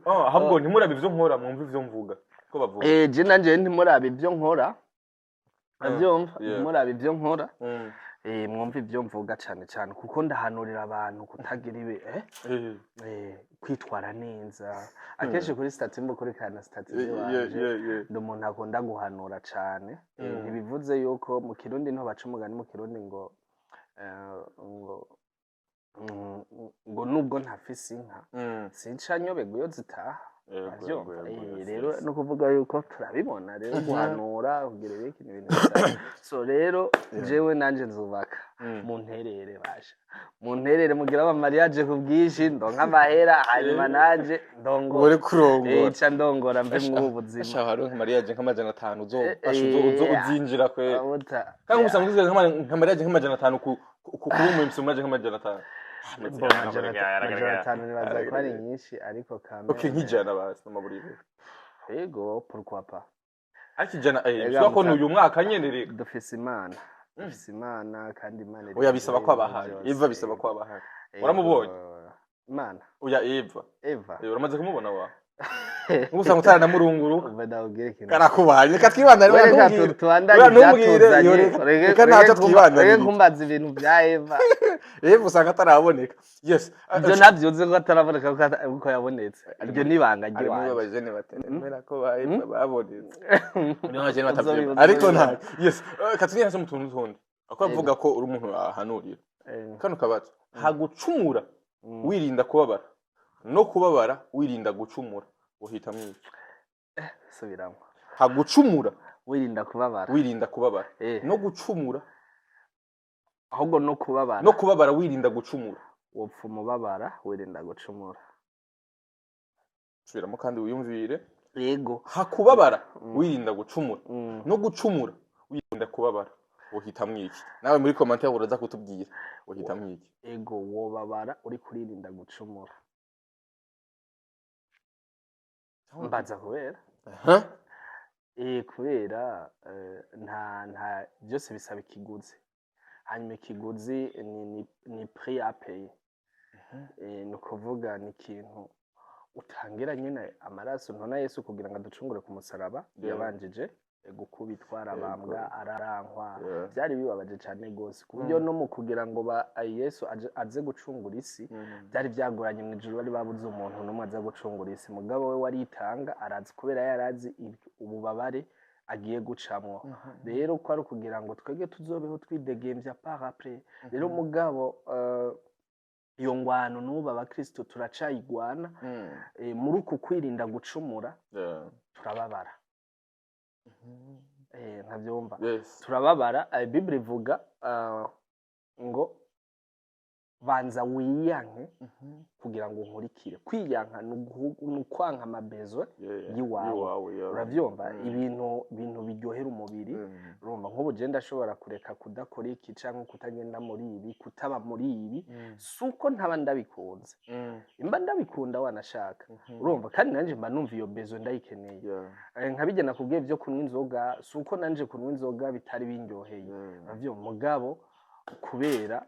oh, ahubwo ntimurabe ivyo nkora, mwumva ivyo mvuga ko bavuga. Je nanje ntimurabe ibyo nkora, abyumva. Ntimurabe ibyo nkora. Mwumva ibyo mvuga cyane cyane, kuko ndahanurira abantu kutagira ibi kwitwara neza. Akenshi kuri statut mbukurikirana statut ziwanje, ndi umuntu akunda guhanura cane. Ntibivuze yuko mu Kirundi niho baca umugani mu Kirundi ngo ngo nubwo ntafise inka, sinca nyoberwa iyo zitaha. Uravyumva? Yego, yes, Rero yes. no kuvuga yuko turabibona rero, guhanura kugira ibiki ni ibintu bisanzwe. So rero jewe nanje nzubaka, munterere basha, munterere mugire ama mariage ku bwinshi, ndonka amahera, hanyuma nanje ndongora. Uri kurongora. Ca ndongora mve muri ubu buzima. Asha, hariho nka mariage nk'500 uzo asha, uzinjira kwe. Abuta. Kandi gusa nguze nka mariage nk'500 ku kuba umu MC, mariage nk'500. Bo, 500 nibaza ko ari nyinshi, ariko kamere. Okay, nk'100 basi n'amaburiro. Yego, pourquoi pas. Ariko 100, Ega, bisaba ko mutaka. uyu mwaka nyene reka. Dufise Imana, dufise Imana, kandi Imana iri Oya, bisaba ko hejuru abahari. y'ibintu Eva, byose. bisaba ko abahari. Ego. Waramubonye? Imana? Oya, Eva. Eva. Uramaze kumubona wa usanga utaranamurunguruka. Umva, ndakubwira ikintu. Karakubaye, reka twibandane. Reka Ntumbwire. tubandanye. Oya, ntumbwire, ibyatuzanye. iyo reka ntacyo twibandaniriza. Reke kumbaza ibintu bya Eva. Eva usanga ataraboneka, yes. Ibyo ntabyo uzi ko ataraboneka, kuko yabonetse, iryo ni ibanga Harimo ry'iwanjye. abajene batemera ko ba Eva babonetse. Niho abajene Uzobibuza, batavyemera, ariko uzobibuza. nta, yes. Katuniya hasi mu tuntu tundi ako avuga ko uri umuntu ahanurira. Kano kabazo: hagucumura wirinda kubabara, no kubabara wirinda gucumura, uhitamwo iki? Subiramo. Hagucumura Wirinda kubabara. wirinda kubabara no gucumura. Ahubwo no kubabara. No kubabara wirinda gucumura. Wopfa umubabara wirinda gucumura. Subiramo kandi wiyumvire. Yego. Hakubabara wirinda gucumura no gucumura wirinda kubabara, uhitamwo iki? Nawe muri commentaire uraza kutubwira uhitamwo iki. Ego, wobabara uri kuririnda gucumura. Mbaza kubera Aha. Kubera nta byose bisaba ikiguzi, hanyuma ikiguzi ni prix à payer. Ni ukuvuga ni ikintu utangira nyine amaraso. Ntona Yesu kugira ngo aducungure ku musaraba, yabanjije gukubitwa, arabambwa, ararankwa. Byari bibabaje cyane rwose, ku buryo no mu kugira ngo Yesu aze gucungura isi byari byagoranye. Mu ijuru bari babuze umuntu n'umwe aza gucungura isi, mugabo we waritanga arazi, kubera yarazi ububabare agiye gucamwo. Rero ko ari ukugira ngo twebwe tuzobeho twidegembya par après. Rero mugabo iyo ngwano n'ubu abakristo turacayigwana. Muri uku kwirinda gucumura turababara. Nkabyumva. Turababara. Bible ivuga ngo banza wiyanke kugira ngo nkurikire. Kwiyanka ni ukwanka ama besoins y'iwawe. Y'iwawe, yeah. Uravyumva? Ibintu biryohera umubiri. Urumva, nk'ubu je ndashobora kureka kudakora iki canke kutagenda muri ibi, kutaba muri ibi. Si uko ntaba ndabikunze, imba ndabikunda wanashaka. Urumva, kandi nanje mba numva iyo besoin ndayikeneye. Nka bijya nakubwiye byo kunywa inzoga, si uko nanje kunywa inzoga bitari bindyoheye. Uravyumva? Mugabo kubera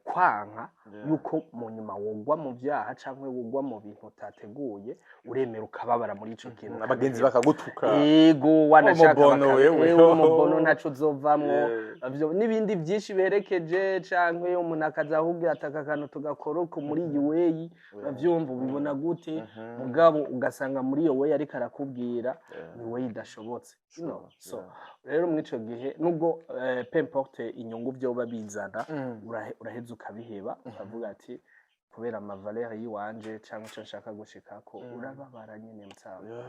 kwanka yuko mu nyuma wogwa mu byaha canke wogwa mu bintu utateguye, uremera ukababara muri ico kintu. Abagenzi bakagutuka. Yego, wanashaka. Umubono wewe. Wewe umubono, ntaco uzovamwo. Ivyo n'ibindi byinshi biherekeje, canke umuntu akaza akubwira ati aka kantu tugakora uko muri iyi way, uravyumva, ubibona gute? Mugabo ugasanga muri iyo way ariko arakubwira ni way idashobotse. So rero muri ico gihe, nubwo peu importe inyungu vyoba bizana, uraheza ukabiheba, ukavuga ati kubera ama valeurs yiwanje canke ico nshaka gushikako. Urababara nyene mutama.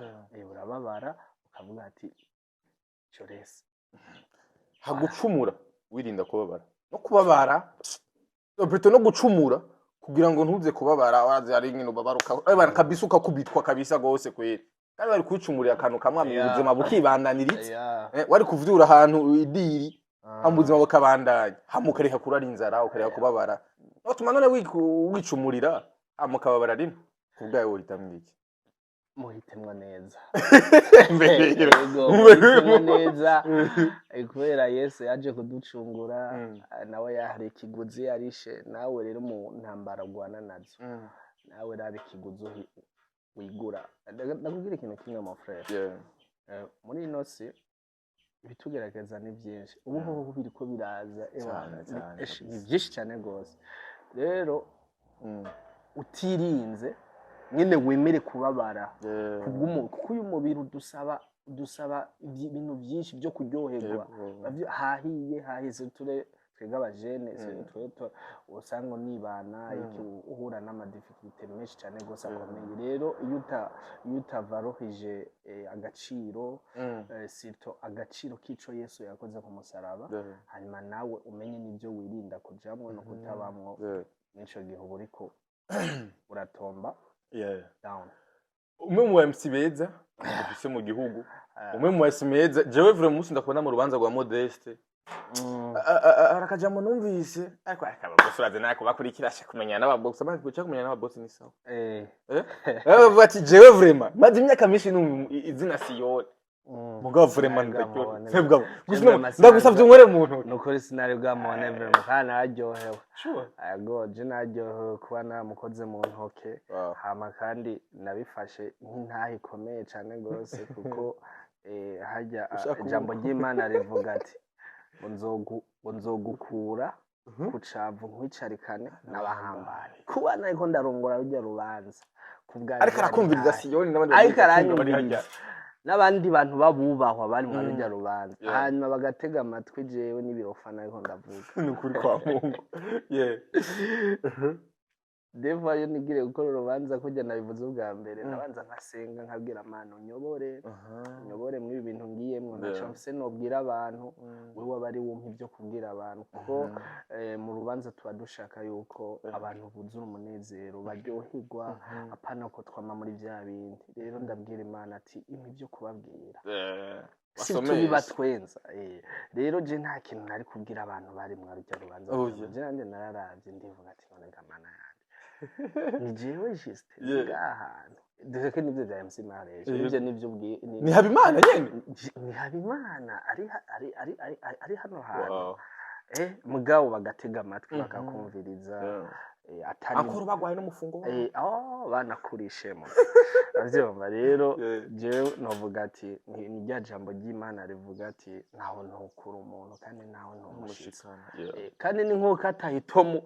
Urababara ukavuga ati jorese. Hagucumura wirinda kubabara no kubabara, plutôt no gucumura kugira ngo ntuze kubabara. Wazi ari nyine ubabara kabisa, ukakubitwa kabisa gose kweri, kandi bari kucumurira akantu kamwe mu buzima bukibandaniriza. Wari kuvyura ahantu idiri hama ubuzima bukabandanya, hama ukareka kurara inzara, ukareka kubabara. Notuma none wicumurira hama ukababara rimwe kubwawe, wohitamwo iki? Muhitemwo neza. Mbere. Yego, muhitemwo neza. Kubera Yesu yaje kuducungura, nawe yahari ikiguzi yarishe. Nawe rero mu ntambara ugwana nazo, nawe raba ikiguzi wigura. Ndakubwira ikintu kimwe, mon frère. Muri ino si ibitugerageza ni byinshi, ubu ngubu biriko biraza, ewa, Cyane, cyane ni kabisa. byinshi cyane rwose. Rero utirinze nyine wemere kubabara kuko uyu mubiri udusaba ibintu byinshi byo kuryoherwa. Hahiye haheze ture. Twebwe abajene twe usanga unibana iki, uhura n'ama difficultés menshi cyane gose akomeye. Rero iyo utavarohije agaciro, surtout agaciro k'ico Yesu yakoze ku musaraba, hanyuma nawe umenye n'ibyo wirinda kujamwo no kutabamwo, n'ico gihe uba uriko uratomba down. Umwe mu MC beza dufise mu gihugu, umwe mu MC meza, jewe vraiment umunsi ndakubona mu rubanza rwa Modeste, arakajambo numvise, ariko akababosi uraze nako bakurikira, asha kumenya n'ababosi, amaze kuca kumenya n'ababosi ni sawa. Bavuga ati jewe vraiment maze imyaka myinshi numva izina Siyoni, mugabo vraiment Sinari bwamubone. ndakibona gusa. Vraiment. Ndagusavye unkorere mu ntoki. Nukuri sinari bwamubone vraiment, kandi nararyohewe. Sure. Ego, je naryohewe kuba namukoze mu ntoke. Hama kandi nabifashe nk'intaha ikomeye cane gose, kuko harya Ushaka ijambo ry'Imana rivuga ati ngo nzogukura ku cavu nkwicarikane n'abahambaye. Kuba nariko ndarongora rujya rubanza ku bwanjye Ariko arakumviriza yari intahe. Siyoni n'abandi Ariko bari hajya. aranyumviriza n'abandi bantu babubahwa bari mu rujya rubanza, hanyuma bagatega amatwi jewe n'ibirofa nariko ndavuga. Ni ukuri kwa Mungu, yeah. Deva iyo nigiriye gukora urubanza kurya nabivuze ubwa mbere, nabanza nkasenga, nkabwira Mana unyobore, unyobore muri ibi bintu ngiyemwo, ntaco mfise nobwira abantu, wewe aba ari wumpa ibyo kubwira abantu, kuko mu rubanza tuba dushaka yuko abantu buzura umunezero, baryoherwa, apana ko twama muri vya bindi. Rero ndabwira Imana ati impa ibyo kubabwira, si Basomeshe. Tubibatwenza. Rero je nta kintu nari kubwira abantu bari mwa rujya rubanza. Oh, yeah. Je nanje nararavye, ndivuga ati none ga Mana yanje, ni jewe juste ngahantu dore nibyo bya MC Mareje. Ibyo nibyo Ni Habimana nyene. Ni Habimana ari hano hantu. Mugabo bagatega amatwi, bakakumviriza, atari Ankoro bagwaye n'umufungo wabo. Oh, banakurishemo, uravyumva rero. Jewe novuga ati ni rya jambo ry'Imana rivuga ati ntaho ntukura umuntu kandi ntaho ntumushitsa. Kandi ni nk'uko atahitomu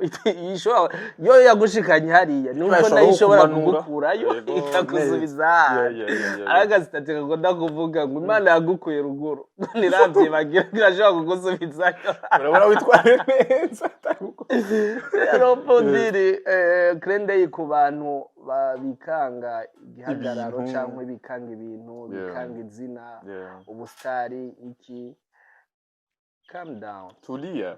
ishobora yo yagushikanye hariya, ni nkuko Ishobora nayo ishobora kukumanura. kugukurayo Yego, ikagusubiza neza. ahandi. Aragasitati kakunda kuvuga ngo Imana yagukuye ruguru ntiravyibagira ko irashobora kugusubizayo. Urabona witware neza. Rero podiri krendeye ku bantu bikanga igihagararo Ibintu. cyangwa bikanga ibintu, bikanga izina, ubusitari iki, calm down. Tulia.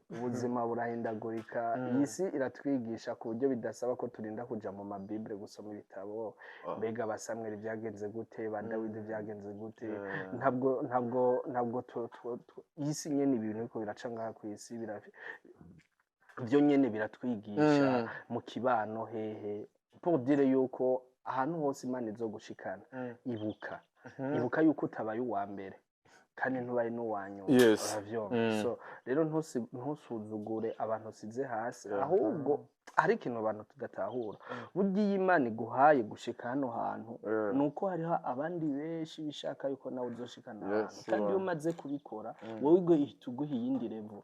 Ubuzima burahindagurika. Iyi si iratwigisha ku buryo bidasaba ko turinda kuja mu mabibure gusoma ibitabo. Mbega ba Samweli byagenze gute? Ba Dawidi byagenze gute? Ntabwo iyi si nyene, ibintu biriko biraca ngaha ku isi byo nyene biratwigisha. Mu kibano hehe, pour dire yuko ahantu hose Imana izogushikana, ibuka, ibuka yuko utabaye uwa mbere kandi ntubaye n'uwa nyuma. Uravyumva? So rero ntusuzugure abantu usize hasi. Ahubwo hari ikintu abantu tudatahura: burya iyo Imana iguhaye gushika hano hantu, ni uko hariho abandi benshi bishaka yuko nawe uzoshikana ahantu. Kandi iyo umaze kubikora, wowe ihita iguha iyindi level.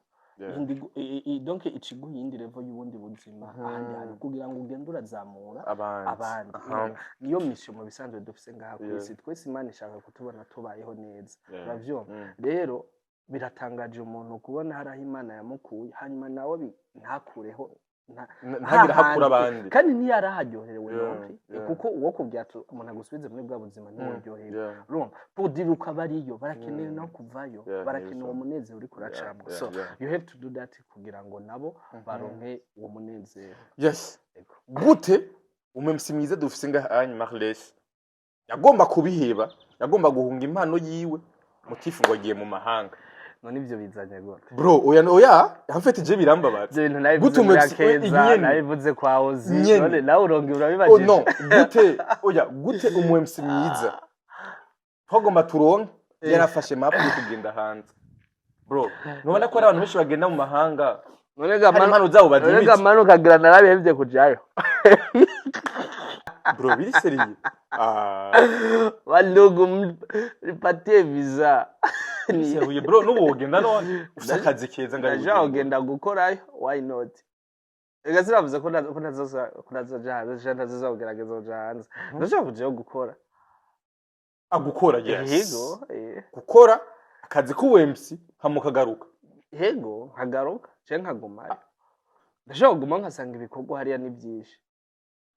Donc ica iguha iyindi level y'ubundi buzima ahandi hantu, kugira ngo ugende urazamura abandi. Abandi. Niyo mission mu bisanzwe dufise ngaha ku isi. Twese Imana ishaka kutubona tubayeho neza. Uravyumva? Rero biratangaje umuntu kubona hari aho Imana yamukuye, hanyuma nawe ntakureho Ntagire aho akura hahandi. abandi. Kandi ntiyaraharyoherewe non plus. Kuko uwo kubwira ati umuntu agusubize muri bwa buzima, ntiworyohewe. Urumva, pour dire uko abariyo barakeneye no kuvayo, barakeneye uwo munezero uriko uracamwo. So you have to do that kugira ngo nabo baronke uwo munezero. Ego. Gute umu MC mwiza dufise ngaha anye Marles yagomba kubiheba, yagomba guhunga impano yiwe mutifu ngo agiye mu mahanga? None ivyo bizanye gute? Bro, oya oya, en fait je birambabaza. Ivyo bintu nabivuze Gute muri Akeza. Akeza, nabivuze kwa Ozi. Nyene. None nawe uronga Oh urabibajije. no, gute, oya, gute umu MC mwiza twagomba turonke yarafashe map yo kugenda hanze? Bro, ntubona ko hari abantu benshi bagenda mu mahanga, None ga hari impano zabo none ga bazimitse? manu kagira narabihevye kujayo. Bro, biri sérieux? Ah. Bandugu, nipatie visa. Sérieux bro, n'ubu wogenda none ufise akazi keza ngaho i Ndaja Bujumbura. kugenda gukorayo, why not? Ega sinavuze ko ntazoja hanze, ntazoza kugerageza kuja hanze. Ndashobora kujayo gukora. Ah, gukora, yes. Yego. Gukora akazi k'ubu MC hama ukagaruka. Yego, nkagaruka canke nkagumayo. Ndashobora kuguma, nkasanga ibikorwa hariya ni byinshi.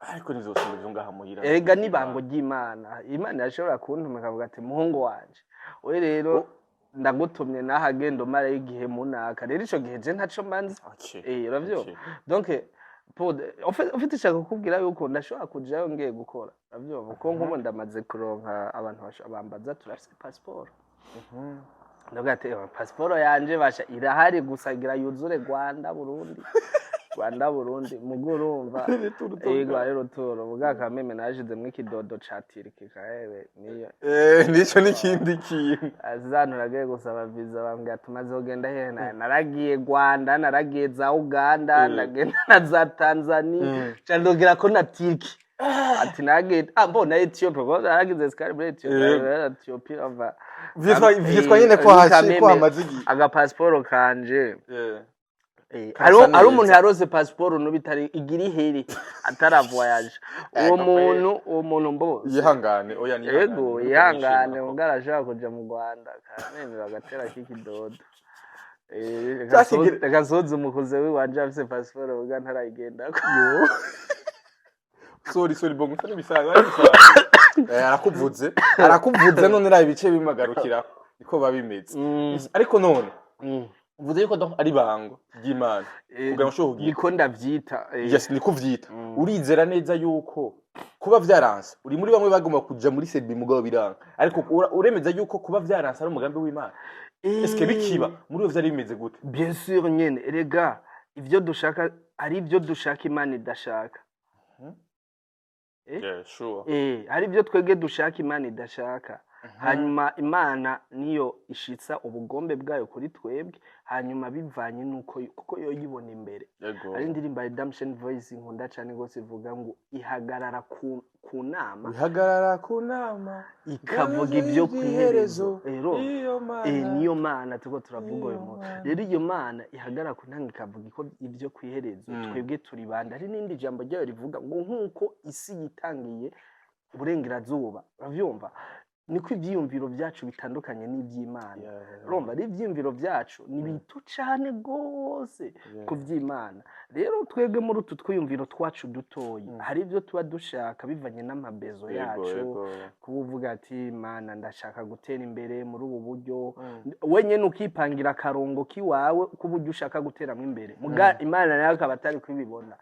Ariko ntivyosumba ivyo ngaha muhira. Erega n'ibango ry'Imana. Imana irashobora kuntuma ikavuga ati: "Muhungu wanje, we rero ndagutumye naho, agenda umarayo igihe munaka." Rero ico gihe je ntaco mbanzi. Uravyumva? Donc en fait nshaka kukubwira yuko ndashobora kujayo ngiye gukora, uravyumva, kuko nk'ubu ndamaze kuronka abantu bambaza: "Turafise passeport?" Ndavuga ati: "Ewa, passeport yanje basha irahari, gusa igira yuzure Rwanda, Burundi, Rwanda, Burundi." Mugo urumva, yego, ari ruturo muga kameme nashizemwo ikidodo ca Turki kaebe niyo. Nico n'ikindi kintu. Azantu nagiye gusaba visa, bambwira ati: "Umaze kugenda hehe?" Naragiye Rwanda, naragiye za Uganda, ndagenda na za Tanzania, ca ndongera ko na Turki. Ati nagiye, ah bon, na Ethiopia, kuko naragize escale muri Ethiopia. Ethiopia ava. Vyitwa nyene ko haci ko hamaze igihe. Agapasiporo kanje. Kasa Hariho neza. umuntu yarose pasiporo n'ubu itari igira iheri ataravoyaje. Uwo muntu, uwo muntu mbo Yihangane, oya, nihangane. Yego, yihangane, ubwo arashobora kuja mu Rwanda kameme bagatera k'ikidodo. Reka nsoze umukuze wiwanje afise pasiporo ubwo ntarayigendako. Sorry, sorry, bongo utari bisanzwe, ari bisanzwe. Arakuvuze, arakuvuze. None rabe ibice bimagarukira niko biba bimeze. Ariko none uvuze yuko donc ari bango ry'Imana kugira ngo ushobore kugira Niko ndavyita. Yes, niko uvyita. Urizera neza yuko kuba vyaranse, uri muri bamwe bagomba kuja muri Serbie mugabo biranga, ariko uremeza yuko kuba vyaranse ari umugambi w'Imana? Eske bikiba muri iyo vyari bimeze gute? Bien sûr nyene. Erega ivyo dushaka, ari ibyo dushaka Imana idashaka. Yeah, sure. Hari ibyo twebwe dushaka Imana idashaka. Hanyuma Imana niyo ishitsa ubugombe bwayo kuri twebwe, hanyuma bivanye n'uko, kuko yo yibona imbere. Hari indirimbo ya Redemption Voice nkunda cyane rwose, ivuga ngo ihagarara ku nama. Ihagarara ku nama. Ikavuga ibyo ku iherezo. Rero iyo mana. Niyo mana turiko turavuga uyu Iyo munsi. Mana. Rero iyo mana ihagarara ku ntanga ikavuga iko ibyo ku iherezo, twebwe turi bande? Hari n'indi jambo ryayo rivuga ngo nk'uko isi yitangiye uburengerazuba, uravyumva, niko ivyiyumviro vyacu bitandukanye n'ivy'Imana. Urumva ari ivyiyumviro vyacu ni bito cane gose ku vy'Imana. Rero twebwe muri utu twiyumviro twacu dutoyi, hari ibyo tuba dushaka bivanye n'amabezo yacu, kuba uvuga ati: "Mana, ndashaka gutera imbere muri ubu buryo." Wenyine ukipangira akarongo k'iwawe k'uburyo ushaka guteramo imbere, muga Imana nayo akaba atari kubibona.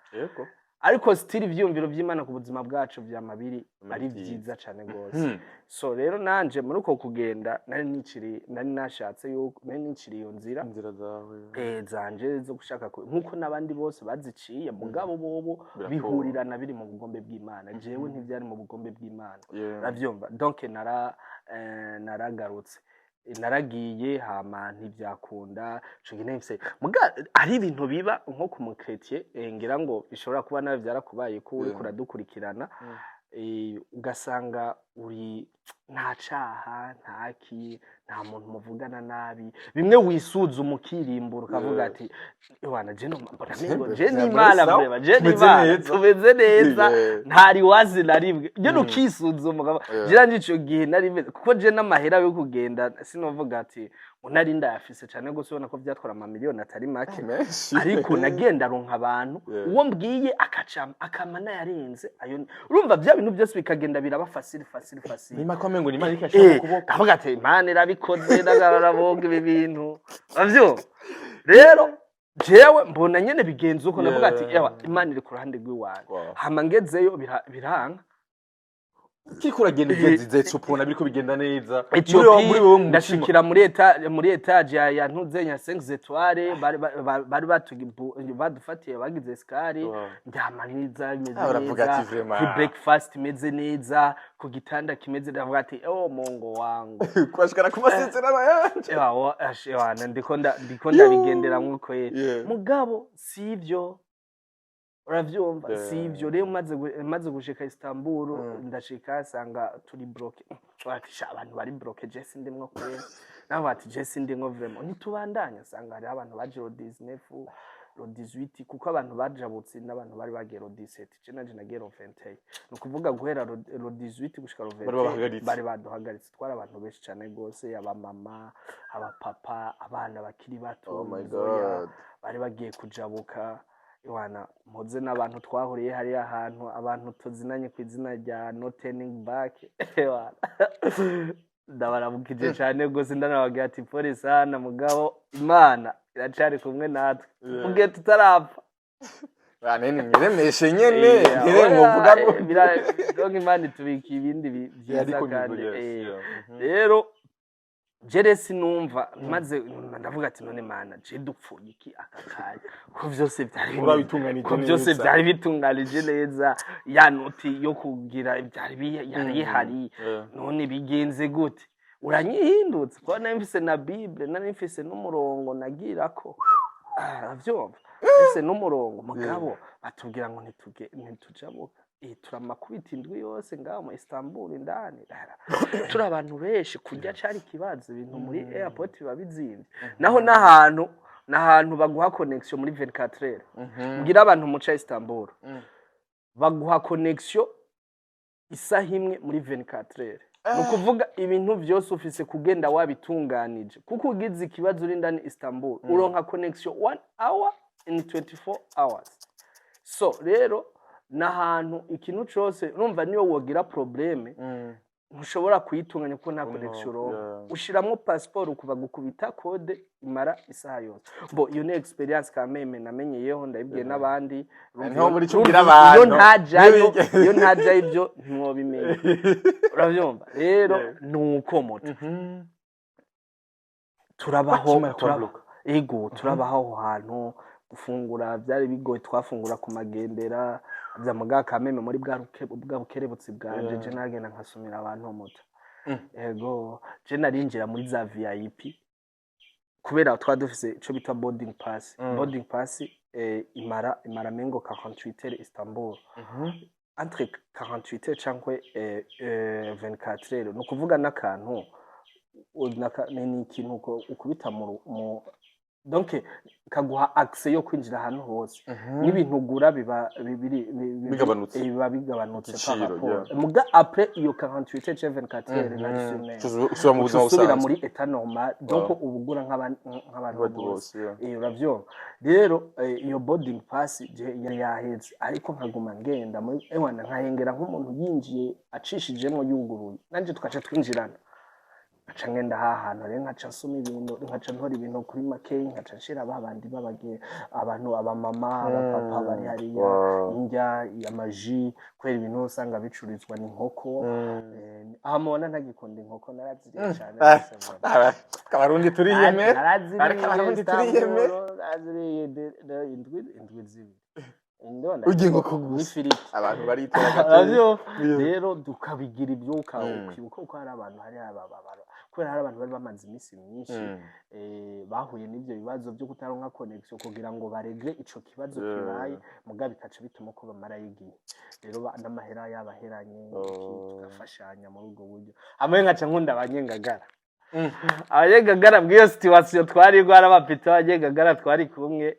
Ariko still ivyiyumviro vy'Imana ku buzima bwacu vyama biri ari vyiza. Vyiza cane gose. So rero nanje muri uko kugenda nari niciriye, nari nashatse yuko nari niciriye iyo nzira. Inzira zawe. Zanje zo gushaka nkuko n'abandi bose baziciye, mugabo bobo Birakora. bihurirana biri mu bugombe bw'Imana. Jewe ntivyari mu bugombe bw'Imana. Uravyumva? Donc naragarutse. Naragiye, hama ntivyakunda. Ico gihe nahise muga ari ibintu biba nko ku mukretien, ngira ngo bishobora kuba nawe vyarakubaye ko uriko uradukurikirana, ugasanga uri nta caha, ntaki, nta muntu muvugana nabi, bimwe wisuzuma ukirimbura, ukavuga ati: "Ewana, je mbona mengo je n'Imana vraiment, je Tumeze n'Imana neza. tumeze neza." Ntari wazi na rimwe je ukisuzuma je nanje ico gihe nari meze, kuko je n'amahera yo kugenda sinovuga ati ngo nari ndayafise cane gose, ubona ko vyatwara amamiliyoni atari make. Menshi. Ariko nagenda aronka abantu, uwo mbwiye akaca akama nayarenze ayo. Urumva bya bintu byose bikagenda biraba facile, facile, facile. Nima ko amengo ni Imana iriko irashira ukuboko. Kavuga ati: "Imana irabikoze." Ndagararaboga ibi bintu uravyumva. Rero jewe mbona nyene bigenze uko, ndavuga ati: "Ewa, Imana iri ku ruhande rw'iwanjye." Hama ngezeyo biranka. Kiriko uragenda ugeze iza Ethiopia, ubona biriko bigenda neza muri Ethiopia, wowe, muri wowe mu mutima. Ndashikira muri étage ya ntuzenya 5 étoiles, bari badufatiye, bagize escale. Ndyama neza, imeze Ah, uravuga neza, ati, vraiment. Kuri breakfast imeze neza, ku gitanda kimeze, ndavuga ati: "Oh, Mungu wangu." Kubashikana ku masezerano yanje. Ewa, ewa, ndiko ndabigenderamwo kweri. Mugabo sivyo, uravyumva? Sivyo. Rero maze gushika Istanbul, ndashika sanga turi bloqué. Bati: "Sha, abantu bari bloqué, je sindimwo kweri." Nabo bati: "Je sindimwo vraiment." Ntitubandanya, sanga hariho abantu baje le 19. Le 18, kuko abantu bajabutse n'abantu bari bagiye le 17, je nanje nagiye le 21. Ni ukuvuga guhera le 18 gushika le 21. Bari babahagaritse. Bari baduhagaritse. Twari abantu benshi cane gose, abamama, abapapa, abana bakiri bato. Oh my Nzoya, God. bari bagiye kujabuka. Iwana mpoze n'abantu twahuriye hariya hantu, abantu tuzinanye ku izina rya No Turning Back. Ewana, ndabaramukije cane gose, ndanababwira ati: "Pole sana, mugabo Imana iracari kumwe natwe mugihe tutarapfa." Nene mwiremeshe nyene. Eh, nyene oya, mwovuga ngo donc Imana itubikiye ibindi vyiza. Ariko Kandi nibwo, yes, yeah. Rero jere sinumva, maze ndavuga ati: "None Mana, je dupfuye iki aka kanya, ko vyose vyari Urabitunganije ko byose neza. vyari bitunganije neza, ya noti yo kugira byari yari ihari, none bigenze gute? Uranyihindutse?" Kuko nari mfise na Bible, nari mfise n'umurongo nagirako. Ah, uravyumva, mfise n'umurongo, mugabo batubwira ngo ntitujabuka. Turamakubita indwi yose ngaho mu Istanbul indani. Rara, turi abantu benshi, kurya cari ikibazo. Ibintu muri airport biba bizimvye, naho n'ahantu baguha connection muri 24 heures. Mbwira abantu muca Istanbul, baguha connection isaha imwe muri 24 heures. Ni ukuvuga ibintu vyose ufise kugenda wabitunganije, kuko ugize ikibazo uri indani Istanbul, uronka connection 1 hour in 24 hours. So rero n'ahantu ikintu cose, urumva, niyo wogira problème ntushobora kuyitunganya kuko nta connection uronka. Ushiramwo passport kuva gukubita code imara isaha yose. Bo iyo ni expérience quand même namenyeyeho, ndabibwiye n'abandi. Urumva Niho muri ico urumva ubwira iyo abantu. ntajayo, Ntibige- iyo ntajayo ibyo ntimwobimenya. Uravyumva rero, nuko moto turabaho. Bakimara kuhabloka. Ego, turabaho aho hantu. Gufungura byari bigoye, twafungura ku magendera bya muga kameme muri bwa bukerebutsi bwanje. Je nagenda nkasumira abantu moto. Ego, je narinjira muri za VIP kubera twari dufise ico bita boarding pass. Boarding pass imara mengo 48 heures Istanbul, entre 48 heures cyangwa 24 heures. Ni ukuvuga n'akantu ni ikintu ukubita mu donc kaguha accès yo kwinjira ahantu hose, n'ibintu ugura biba Bigabanutse. Biba bigabanutse par Igiciro, rapport. yeah. Muga après iyo 48 heures cyangwa 24 heures nari Usubira mu buzima usubira busanzwe. muri état normal, donc Wow. uba ugura nk'abantu Nk'abandi bose. bose, yeah. Uravyumva rero, iyo boarding pass je yari yaheze, ariko nkaguma ngenda muri, ewana, nkahengera nk'umuntu yinjiye acishijemwo yuguruye, nanje tugaca twinjirana. Nkaca ngenda ha hantu rero, nkaca nsoma ibintu, nkaca ntora ibintu kuri makeyi, nkaca nshira ba bandi babage abantu, abamama, abapapa bari hariya. Indya amaji, kubera ibintu usanga bicururizwa n'inkoko. Aha mubona ntagikunda inkoko, naraziriye cane. Ah, Abarundi turiyemera. Naraziriye. Ariko Abarundi turiyemera. Istanbul, naraziriye indwi 2. Ndona Urya inkoko gusa. N'ifiriti. Abantu baritora gato. Ravyo Yeah. rero tukabigira ibyuka, ukibuka ko hari abantu, hari kubera hari abantu bari bamaze iminsi myinshi, bahuye n'ibyo bibazo byo kutaronka connection kugira ngo baregle ico kibazo kibaye, muga bikaca bituma ko bamarayo igihe. Rero n'amahera yabaheranye, iki, tugafashanya muri ubwo buryo. Hamwe nkaca nkunda abanyengagara. Abanyengagara bw'iyo situation twari rwarabapita, abanyengagara twari kumwe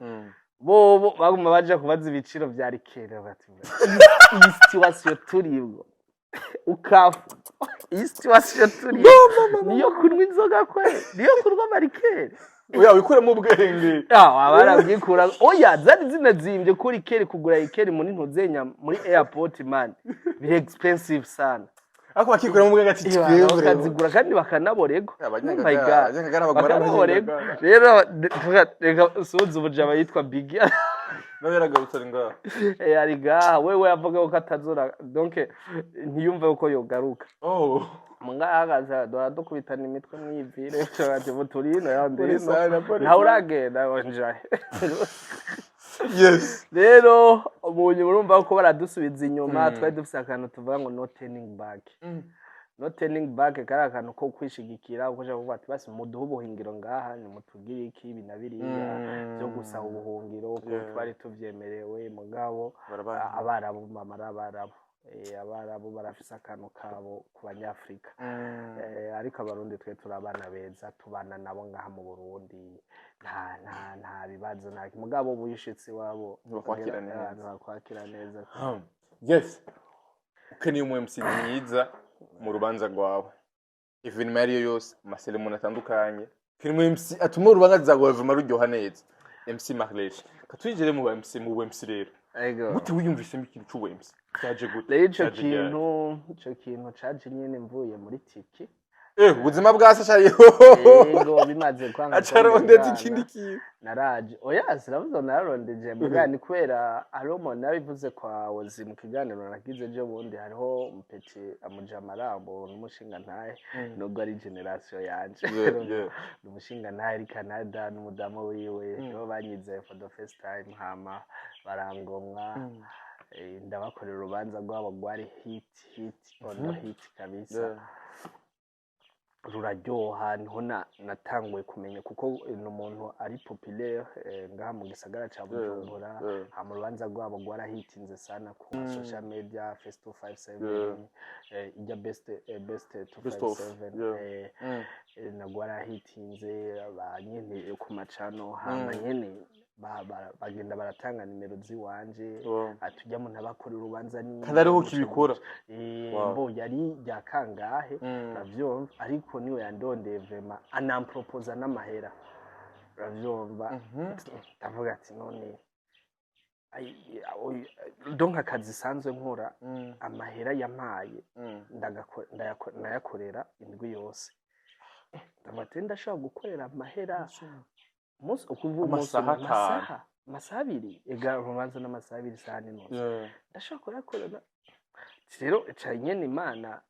bobo baguma baja kubaza ibiciro vya liqueur, bati: "Iyi situation turibwo ukafu, iyi situation turibwo niyo kunywa inzoga kwe, niyo kunywa ama liqueur." Oya, wikuremo ubwenge. Ah, barabyikura. Oya, zari zinazimbye kuri liqueur. Kugura liqueur muri ntuzenya muri airport, man, biri expensive sana. Ariko bakikuramo ubwenge ati twebwe Bakazigura kandi bakanaboregwa. Oh my Abanyengagara, God. abanyengagara bagura. Bakanaboregwa. Abanyengagara. Rero reka suhuza umujama yitwa Bigi. Nawe yaragarutse, ari ngaha. Ari ngaha. Wewe avuga ko atazora, donc ntiyumve ko yogaruka. Oh. Mungahagaze dora dukubitana imitwe mwivire ati buturino Pole yandi sana, pole ntawe sana. uragenda njahe. Rero umuntu urumva ko baradusubiza inyuma. Twari dufise akantu tuvuga ngo "No turning back". No turning back kari akantu ko kwishigikira, uko ushaka kuvuga ati: "Basi muduhe ubuhungiro ngaha, nimutugire iki, ibi na biriya", byo gusaba ubuhungiro ko twari tuvyemerewe, mugabo Barabanki. abarabu, mama ari abarabu. Abarabu barafise akantu kabo ku Banyafrika. Ariko Abarundi twe turi abana beza, tubana nabo ngaha mu Burundi nta bibazo, nta mugabo ubu ushitse iwabo Ntibakwakira neza. Ntibakwakira neza. Yes, ukeneye umu MC mwiza mu rubanza rwawe, événement ariyo yose, ama cérémonies atandukanye, ukeneye umu MC atuma urubanza rwawe vraiment ruryoha neza, MC Marlesh. Katwinjire mu ba MC, mu MC rero. Ego. Gute wiyumvisemo ikintu c'ubu MC? Cyaje gute? Rero ico Cyaje ryari? kintu, ico kintu caje nyene mvuye muri Tiki. Ubuzima bwa se cari. Ego, bimaze kwanga Acarondeza kongera. Ikindi kintu. Naraje, oya, sinavuze ngo nararondeje, muga ni kubera hariho umuntu nabivuze kwa Wozi mu kiganiro nagize ejo bundi. Hariho umupeti amujamarambo n'umushinga ntahe, nubwo ari génération yanje. Ni umushinga ntahe ari Canada n'umudamu wiwe, nibo banyize for the first time, hama barangomwa. Ndabakorera urubanza rwabo, rwari hit, hit on the hit kabisa. Ruraryoha. Niho natanguye kumenya kuko ni umuntu ari populaire ngaha mu gisagara ca Bujumbura. Hama urubanza rwabo rwarahitinze sana ku social media, Face 257, ijya best, best Best of, 257. Na rwarahitinze ba nyene ku macano, hama nyene bagenda baratanga nimero ziwanje. Atujya mu ntabakora urubanza ni Kandi ariho ukibikora. Mbo yari rya kangahe, uravyumva, ariko niwe yandondeye vraiment, anamproposa n'amahera, uravyumva. Ndavuga ati none donc akazi sanzwe nkora, amahera yampaye ndayakorera indwi yose. Ndavuga ati ndashobora gukorera amahera umunsi, ukuvuga umunsi Amasaha umwe, 5. Amasaha 2, ega urubanza n'amasaha 2, isaha n'inusu. Ndashobora kuyakorera rero. Ca nyene Imana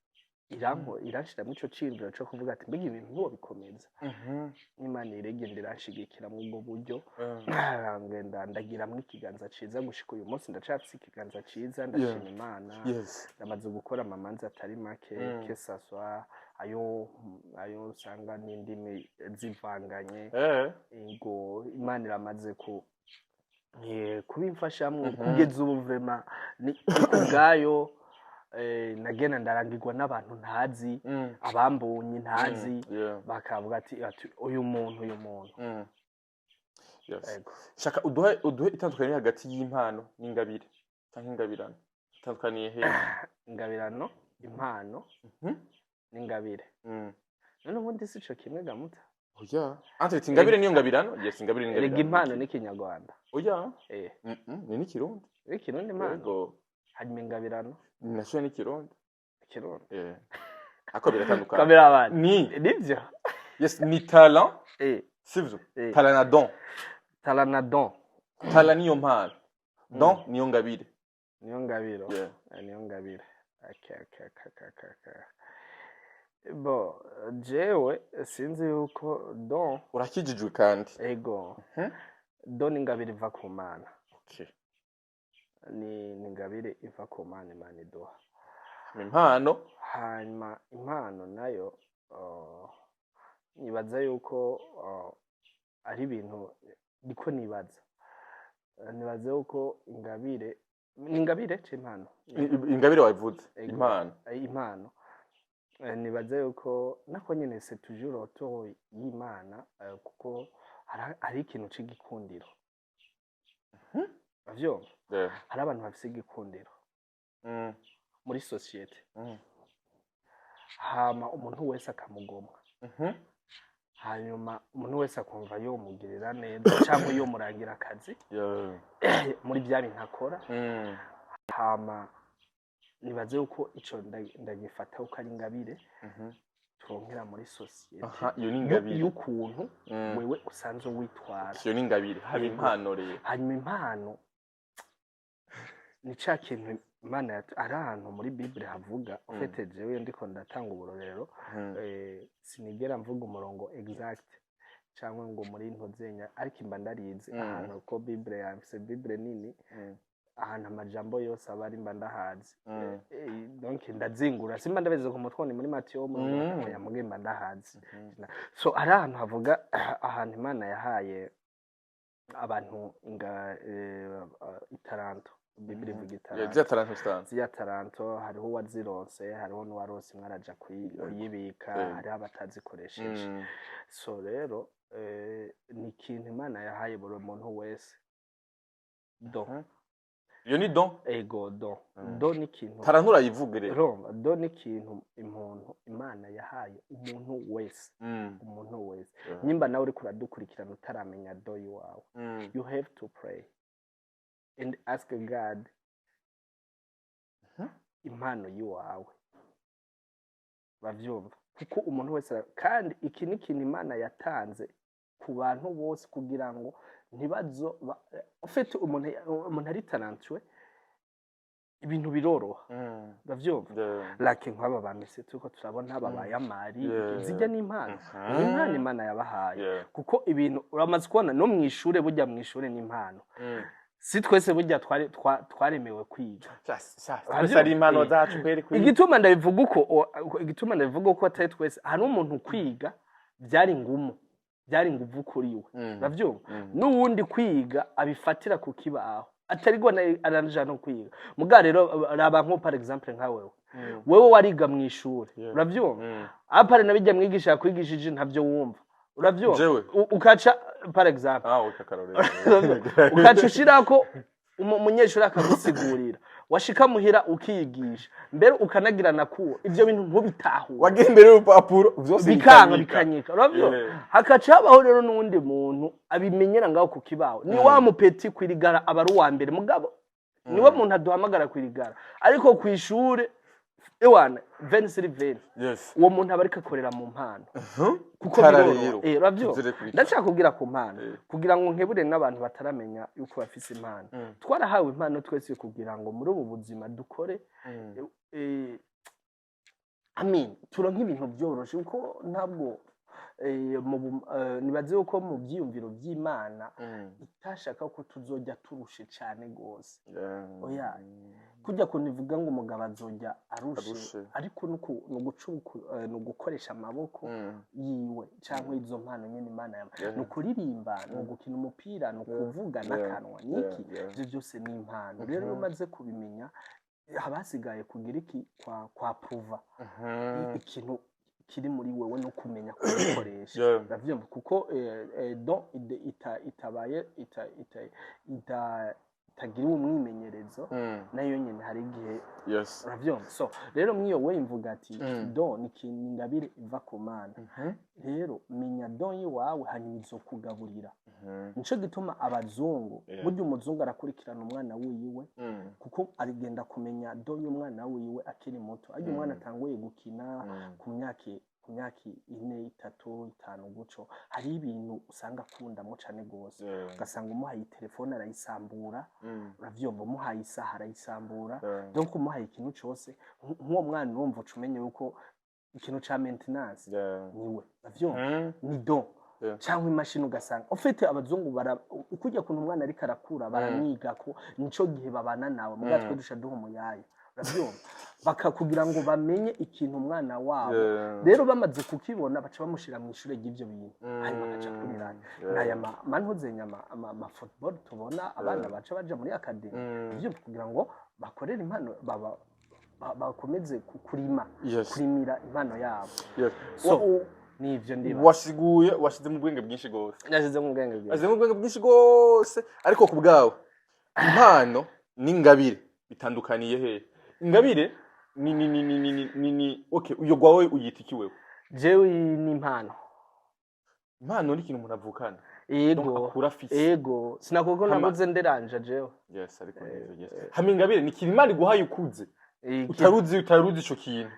iranshiramo ico ciyumviro co kuvuga ati mbega ibintu ntiwobikomeza. Imana iregenda iranshigikira muri ubwo buryo. Ngenda ndagiramwo ikiganza ciza, gushika uyu munsi ndacafise ikiganza ciza, ndashima Imana. Ndamaze gukora amamanza atari make, que ça soit ayo usanga n'indimi zivanganye. Ego, Imana iramaze ku kubimfashamwo kugeza ubu. Vraiment ni kubwayo. Nagenda ndarangirwa n'abantu ntazi, abambonye ntazi, bakavuga ati uyu muntu, uyu muntu. Yes. Ego. Shaka uduhe itandukaniro hagati y'impano n'ingabire canke ingabirano. Itandukaniye hehe? Ingabirano, impano n'ingabire. None ubundi si ico kimwe gamuta? Oya. Entre ingabire niyo ngabirano? Yes, ingabire ni Erega ingabirano. impano ni Ikinyarwanda. Oya. Ni n'ikirundi. Ikirundi impano? Yego. Hanyuma ingabirano? Naco ni ikirundi. Ikirundi. Ako biratandukanye. Kamera abana. Ni Nivyo. Yes, ni talent, sivyo? Eh. Talent na don. Talent na don. Talent niyo mpano. Don niyo ngabire. Niyo ngabiro. Yeah. Niyo ngabire. Okay. Bo jewe sinzi yuko don Urakijijwe kandi. Ego. Don ingabire iva ku Mana. Ni ingabire iva ku Mana, Imana iduha. Impano. Hanyuma impano nayo, nibaza yuko ari ibintu niko nibaza. Nibaza yuko ingabire ni ingabire ce impano. Ingabire wabivuze. Ego. Impano. Impano. Nibaza yuko nako nyene c'est toujours autour y'Imana, kuko hari ikintu c'igikundiro, uravyumva? Yeah. Hari abantu bafise igikundiro muri société, hama umuntu wese akamugomwa, hanyuma umuntu wese akumva yomugirira neza cyangwa yomurangira akazi muri bya bintu akora. Hama nibaze yuko ico ndagifata uko ari ingabire turonkera muri société Aha, iyo ni ingabire. y'ukuntu wewe usanzwe witwara. Iyo ni ingabire. Haba Yego. impano rero. Hanyuma impano ni ca kintu Imana ari ahantu muri Bible havuga ufite. Jewe ndiko ndatanga uburorero, sinigera mvuga umurongo exact cyangwa ngo muri ntuzenya, ariko imba ndarizi ahantu ko Bible yamfise, Bible nini, ahantu amajambo yose aba ari mba ndahazi. Donc ndazingura, simba ndabizi ku mutwe, ni muri Matiyo umurongo wa muge mba ndahazi. So ari ahantu havuga ahantu Imana yahaye abantu itaranto. Bible ivuga Yeah, itaranto. Ziriya taranto zitanu. Ziriya taranto, hariho uwazironse, hariho n'uwaronse imwe araja kuyibika, hariho abatazikoresheje. So rero ni ikintu Imana yahaye buri muntu wese, don. Iyo ni don. Ego, don. Don ni ikintu Taranto urayivuga rero. Urumva, don ni ikintu umuntu Imana yahaye umuntu wese, umuntu wese. Nimba nawe uriko uradukurikirana utaramenya don iwawe, you have to pray and ask God impano y'iwawe, bavyumva, kuko umuntu wese kandi iki ni ikintu Imana yatanze ku bantu bose kugira ngo ntibazo ufite umuntu ari talentueux, ibintu biroroha, uravyumva? Like nk'aba ba Messi turiko turabona babaye amari, zijya n'impano, ni impano Imana yabahaye, kuko ibintu uramaze kubona no mw'ishure, burya mw'ishure ni impano. Si twese burya twari twaremewe kwiga. Twese ari impano zacu kweri kweri. Igituma ndabivuga uko, atari twese. Hari umuntu kwiga byari ngumu, byari nguvu kuri we, uravyumva? N'uwundi kwiga abifatira ku kibaho, atarigwa aranaja no kwiga. Muga rero raba nko par exemple nka wewe, wewe wariga mu ishure, uravyumva? À part na bijya mwigisha yakwigishije ntabyo wumva, uravyumva? Jewe? Ukaca par exemple Ah, okay, akarorero. ukaca ushirako umunyeshuri akagusigurira, washika muhira ukiyigisha mbere ukanagira na kuwo ivyo bintu ntubitahure. Wagira imbere y'urupapuro vyose bikanga bikanyika. Bikanyika, uravyumva? Yeah. Hakaca habaho rero n'uwundi muntu abimenyera ngaho ku kibaho, ni wa mupeti kwirigara aba ari uwa mbere, mugabo niwe muntu aduhamagara kwirigara, ariko kw'ishure ewana 20 sur 20. Uwo muntu aba ariko akorera mu mpano, kuko Tara biroroha. rero. Uravyumva? Tuzere kubita. Ndashaka kubwira ku mpano, kugira ngo nkebure n'abantu bataramenya yuko bafise impano. Twarahawe impano twese kugira ngo muri ubu buzima dukore, I mean, turonke ibintu byoroshe, kuko ntabwo nibaze yuko mu byiyumviro by'Imana itashaka ko tuzojya turushe cyane rwose. Oya, kujya kuntu ivuga ngo umugabo azojya arushe, Arushe. ariko ni ugukoresha amaboko yiwe cyangwa izo mpano nyine Imana yawe, ni ukuririmba, ni ugukina umupira, ni ukuvuga n'akanwa, ni iki, ibyo byose ni impano. Rero iyo umaze kubimenya, haba hasigaye kugira iki, kwa prouva ikintu kiri muri wewe no kumenya kubikoresha. Uravyumva? Kuko don itabaye itagiriwe umwimenyerezo, nayo nyine hari igihe, uravyumva? So rero mwiyo we imvuga ati don ni ikintu, ingabire iva ku Mana. Rero menya don iwawe, hanyuma izokugaburira. Nico gituma abazungu, burya umuzungu arakurikirana umwana wiwe, kuko arigenda kumenya don y'umwana wiwe akiri muto. Ariko umwana atanguye gukina ku myaka 4, 3, 5 guco, hari ibintu usanga akundamo cane gose, ugasanga umuhaye telefone arayisambura, uravyumva? Umuhaye isaha arayisambura. Donc umuhaye ikintu cose, nk'uwo mwana urumva uca umenya yuko ikintu ca maintenance niwe, uravyumva? Ni don. Cyangwa imashini, ugasanga ufite abazungu bara kujya kuntu umwana ariko arakura baramwiga, ko nico gihe babana nawe. Muga twe dusha duha umuyaya, uravyumva? Bakakugira ngo bamenye ikintu umwana wabo. Rero bamaze kukibona, baca bamushira mu ishure ry'ivyo bintu, hanyuma agaca akurira n'aya mantuze ama football tubona abana baca baja muri academy, ivyo kugira ngo bakorere impano, baba bakomeze kurima, kurimira impano yabo. So nivyo ndiba. Wasiguye, washize mu bwenge bwinshi gose. Nashize mu bwenge bwinshi. Washize mu bwenge bwinshi gose. Ariko ku bwawe, impano n'ingabire bitandukaniye hehe? Ingabire ni okay, uyo gwawe uyita iki wewe? Jewe ni impano. Impano ni ikintu umuntu avukana. Ego. Donc akura afise. Ego, sinakuko nabuze nderanja jewe. Yes, ariko nivyo, yes. Hama ingabire ni ikintu Imana iguhaye ukuze, utaruzi ico kintu.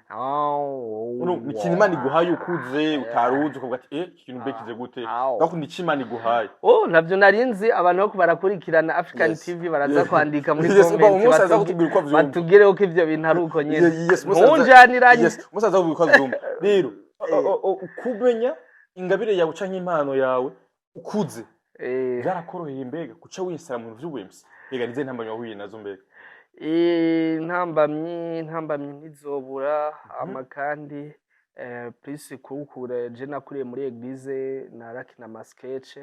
Ni ikintu Imana iguhaye ukuze, utaruzi, ukavuga ati: "Eh, iki kintu mbe gute?" Donc ni ico Imana iguhaye. Oh, navyo narinzi. Abantu bo barakurikirana African TV baraza kwandika muri Yes, comment, umunsi aza kutubwira uko avyumva. batubwire uko ivyo bintu ari uko nyene. Yes, Ntunjaniranye. Yes, umunsi aza kutubwira uko avyumva. Rero kumenya ingabire yawe canke impano yawe ukuze byarakoroheye mbega guca wisara mu bintu vy'ubuMC? Mbega nize ntambamyi wahuye nazo mbega? Intambamyi ntizobura. Ama kandi plus kukure je nakuriye muri église, narakina ama sketch,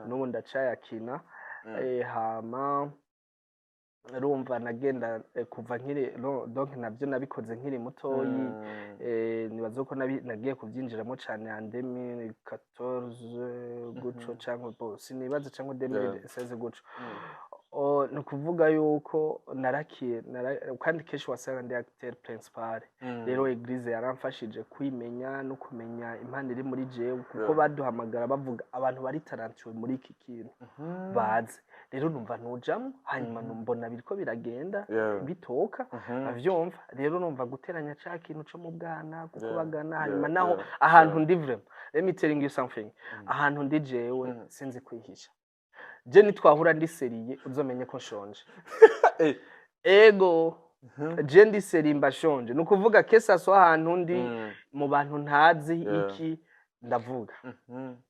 n'ubu ndacayakina. Hama Urumva nagenda kuva nkiri no, donc navyo nabikoze nkiri mutoyi. Nibaza ko nagiye kubyinjiramo cane en 2014 guco canke, bo sinibaza, canke 2016 guco. Ni ukuvuga yuko narakiye kandi kenshi wasanga ndi acteur principal. Rero église yaramfashije kwimenya no kumenya impano iri muri jewe, kuko baduhamagara bavuga abantu bari talentueux muri iki kintu baze. Rero numva nujamwo, hanyuma mbona biriko biragenda bitoka. Avyumva rero numva guteranya ca kintu co mu bwana, gukubagana, hanyuma naho ahantu ndi, vraiment, let me telling you something, ahantu ndi jewe sinzi kwihisha. Je nitwahura ndi sérieux, uzomenye ko nshonje. Ego, je ndi sérieux mba nshonje. Ni ukuvuga kesa so ahantu ndi mu bantu ntazi iki ndavuga,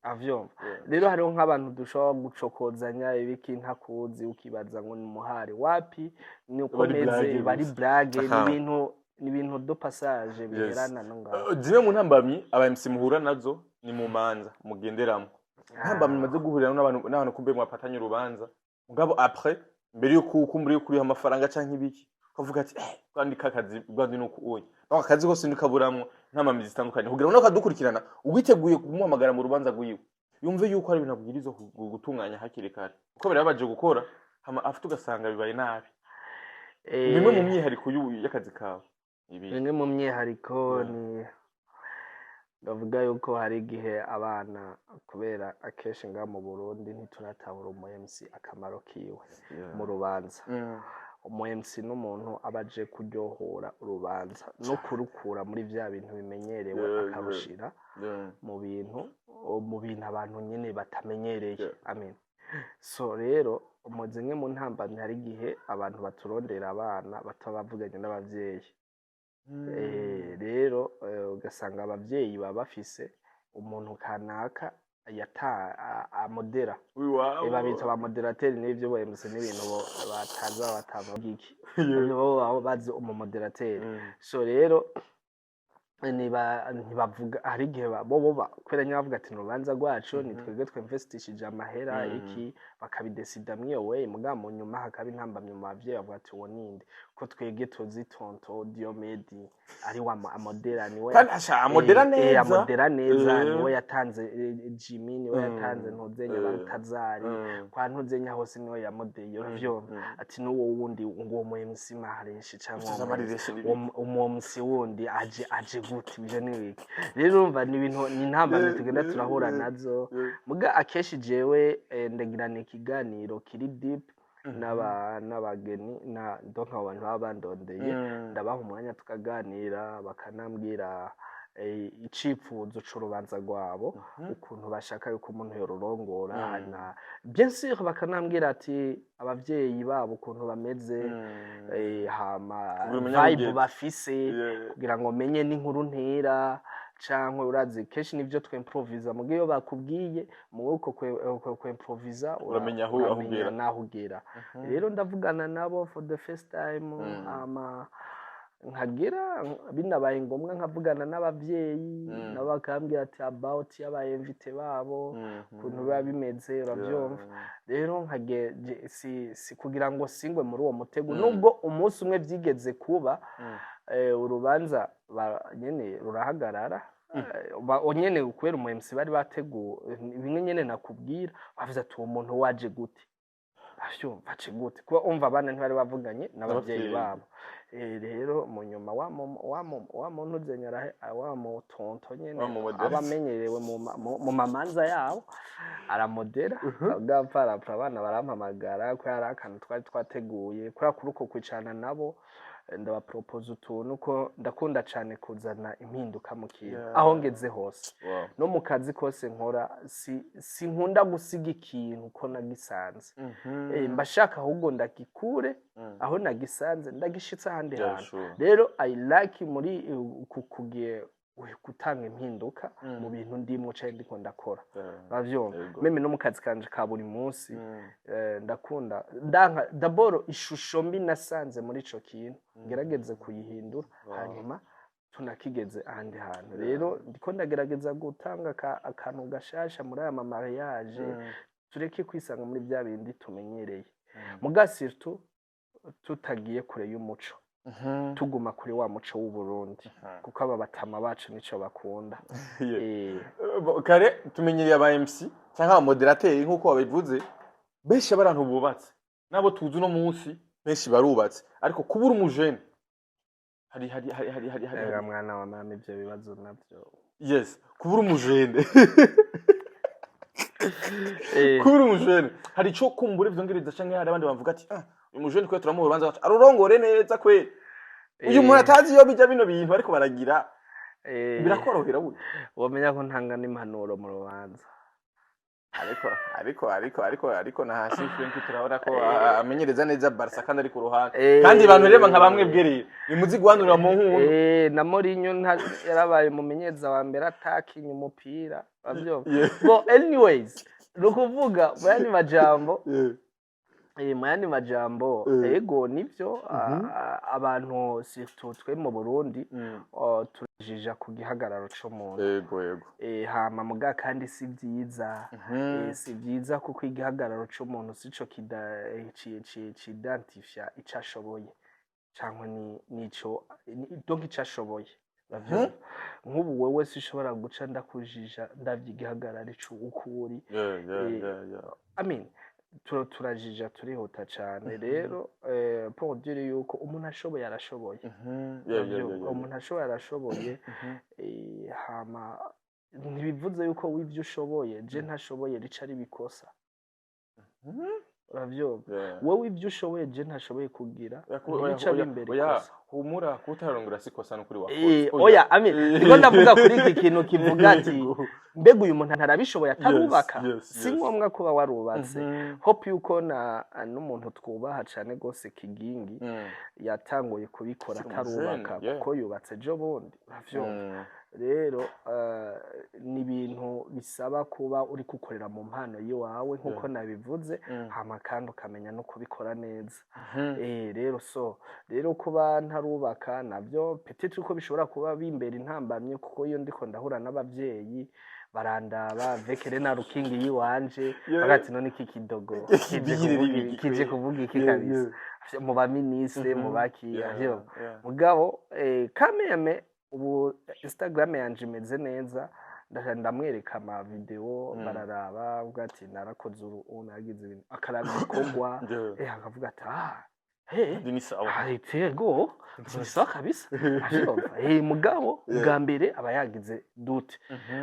avyumva. Rero hariho nk'abantu dushobora gucokozanya ibiki ntakuzi, ukibaza ngo ni muhari wapi, ni uko Bari meze blague bari gusa. blague ni ibintu, ni ibintu de passage biherana no ngaho. Zimwe mu ntambamyi aba MC muhura nazo ni mu manza mugenderamo, ntambamyi mumaze guhurira n'abantu kumbe mwapatanye urubanza, mugabo après mbere yuko kumbura yuko uriha amafaranga canke ibiki, ukavuga ati kandi kakazi bwandi nuko uye, donc akazi kose ndikaburamwo ntambamyi zitandukanye, kugira ngo nakadukurikirana uwiteguye kumuhamagara mu rubanza rwiwe yumve yuko hari ibintu abwirizwa gutunganya hakiri kare, kuko birababaje gukora hama afite ugasanga bibaye nabi. Bimwe mu myihariko y'akazi kawe ibi? Bimwe mu myihariko ni bavuga yuko hari igihe abana, kubera akenshi ngaha mu Burundi ntituratahura umu MC akamaro kiwe mu rubanza. Umu MC n'umuntu aba aje kuryohora urubanza no kurukura muri vya bintu bimenyerewe, akarushira mu bintu abantu nyene batamenyereye. I mean, so rero mu zimwe mu ntambamyi, hari igihe abantu baturondera abana bataba bavuganye n'abavyeyi. Rero ugasanga abavyeyi baba bafise umuntu kanaka yata amodera. Wiwabo. Babita ba modérateur, n'ivyo bo MC n'ibintu bo bataza batava iki, bo baba bazi umu modérateur. So rero niba ntibavuga, hari igihe bo kubera nyine bavuga ati urubanza rwacu ni twebwe twinvestishije amahera, iki, bakabidesida mwiyo way. Mugabo mu nyuma hakaba intambamyi mu bavyeyi, bavuga ati uwo ninde, ko twebwe tuzi tonto Diomedi ari wa amodera, niwe Kandi asha amodera neza. Amodera neza. Niwe yatanze Jimmy, niwe yatanze ntuzenya Baltazari, kwa ntuzenya hose niwe yamodeye, uravyumva? Ati n'uwo wundi ngo uwo mu MC Mahareshi canke Ufite uwo mu amareshi n'ibindi. Uwo MC wundi aje gute, ivyo ni ibiki? Rero urumva ni ibintu, ni intambamyi tugenda turahura nazo. Muga akenshi jewe ndagirana ikiganiro kiri deep n'abageni na donc abo bantu baba bandondeye. Ndabaha umwanya tukaganira, bakanambwira icifuzo c'urubanza rwabo, ukuntu bashaka yuko umuntu yorurongora, na bien sûr bakanambwira ati abavyeyi babo ukuntu bameze, hama Kugira umenye aho vibe ugeze. bafise, kugira ngo menye n'inkuru ntera cankwe. Urazi kenshi nivyo twimproviza, muga iyo bakubwiye muri uko kwimproviza Uramenya aho uramenya ugera. naho ugera. Rero ndavugana nabo for the first time, hama nkagira binabaye ngombwa nkavugana n'abavyeyi, nabo bakambwira ati about y'aba invités babo, ukuntu biba bimeze, uravyumva? Rero si kugira ngo singwe muri uwo mutego, nubwo umunsi umwe vyigeze kuba, urubanza nyene rurahagarara. Nyene kubera umu MC bari bateguye bimwe nyene nakubwira, bavuze ati uwo muntu waje gute, avyumva aje gute, kuba umva abana ntibari bavuganye n'abavyeyi N'abavyeyi. babo. Rero mu nyuma wa muntu uzenya wa mu tonto nyene Wa mu moderateur. aba amenyerewe mu mamanza yabo aramodera bwapfarapfa, abana barampamagara ko yari akantu twari twateguye. Kubera kuri uko kwicarana nabo, ndabapropose utuntu, ko ndakunda cane kuzana impinduka mu kintu aho ngeze hose, no mu kazi kose nkora. Si sinkunda gusiga ikintu ko nagisanze. Mba shaka ahubwo ndagikure aho nagisanze ndagishitse ahandi hantu. Rero I like muri kugiye gutanga impinduka mu bintu ndimwo canke ndiko ndakora, uravyumva? Yego. Même no mu kazi kanje ka buri munsi, ndakunda ndanka d'abord ishusho mbi nasanze muri ico kintu, ngerageze kuyihindura, hanyuma tunakigeze ahandi hantu. Rero ndiko ndagerageza gutanga akantu gashasha muri aya ma mariage, tureke kwisanga muri bya bindi tumenyereye. Muga surtout Tutagiye kure y'umuco, tuguma kuri wa muco w'Uburundi, kuko aba batama bacu nico bakunda. Kare tumenyereye aba MC cyangwa aba modérateur, nk'uko babivuze, benshi abantu bubatse nabo tuzi uno munsi, benshi barubatse, ariko kubura umujene hari Ega mwana wa mama, ivyo bibazo navyo. Yes, kubura umujene, kubura umujene hari ico kumbura ivyongereza, canke hari abandi bavuga ati: "Ah, uyu mujene kwe turamuha urubanza wacu arurongore neza kwe." Uyu muntu atazi iyo bija bino bintu ariko baragira, birakorohera we? Womenya ko ntanga n'impanuro mu rubanza. Ariko na hasi Frank turabona ko amenyereza neza Barca kandi ari ku ruhande. Kandi abantu reba nka bamwe bwereye nimuzi guhanurira mu nkundu. Na Mourinho yarabaye umumenyereza wa mbere atakinye umupira, uravyumva? Bo, anyways, ni ukuvuga mu yandi majambo, ego nivyo, abantu surtout twe mu Burundi, turajija ku gihagararo c'umuntu. Yego yego. Hama muga kandi si vyiza. Si vyiza kuko igihagararo c'umuntu sico cidentifia ico ashoboye canke ni nico donc ico ashoboye, uravyumva? Nk'ubu wewe sishobora guca ndakujija ndavye igihagararo ico uko uri. I mean, turajija, turihuta cane. Rero pour dire yuko umuntu ashoboye arashoboye. Uravyumva? Umuntu ashoboye arashoboye. Hama ntibivuze yuko w'ivyo ushoboye je ntashoboye rica ari bikosa, uravyumva? Wowe ivyo ushoboye je ntashoboye kugira, Oya, ntibica oya, bimbera oya, ikosa. Humura, kutararongora si kosa n'ukuri wakoze. Oya, I mean, ndiko ndavuga kuri iki kintu kivuga ati: "Mbega uyu muntu ntarabishoboye atarubaka?" Si ngombwa kuba warubatse. Hope yuko na n'umuntu twubaha cane gose, Kigingi, yatanguye kubikora Akiri atarubaka, umujene, yeah. kuko yubatse ejo bundi, uravyumva? Rero ni ibintu bisaba kuba uri gukorera mu mpano yiwawe nk'uko nabivuze, hama kandi ukamenya no kubikora neza. Rero so rero kuba ntarubaka navyo peut-être ko bishobora kuba bimbera intambamye, kuko iyo ndiko ndahura n'abavyeyi barandaba vekere na rukingi yiwanje, bagati: "None iki kidogo kije Bigirira kuvuga ibiki kije kweli?" kuvuga iki kabisa mu baminisitiri, mu baki?" Mugabo kameme ubu Instagram yanje imeze neza, ndamwereka ama video, bararaba, avuga ati: "Narakoze uru, naragize ibintu", akaraba ibikorwa, akavuga ati: "Ah, he." Ndi ni sawa. Tego ni sawa kabisa, avyumva. Mugabo bwa mbere aba yagize doute,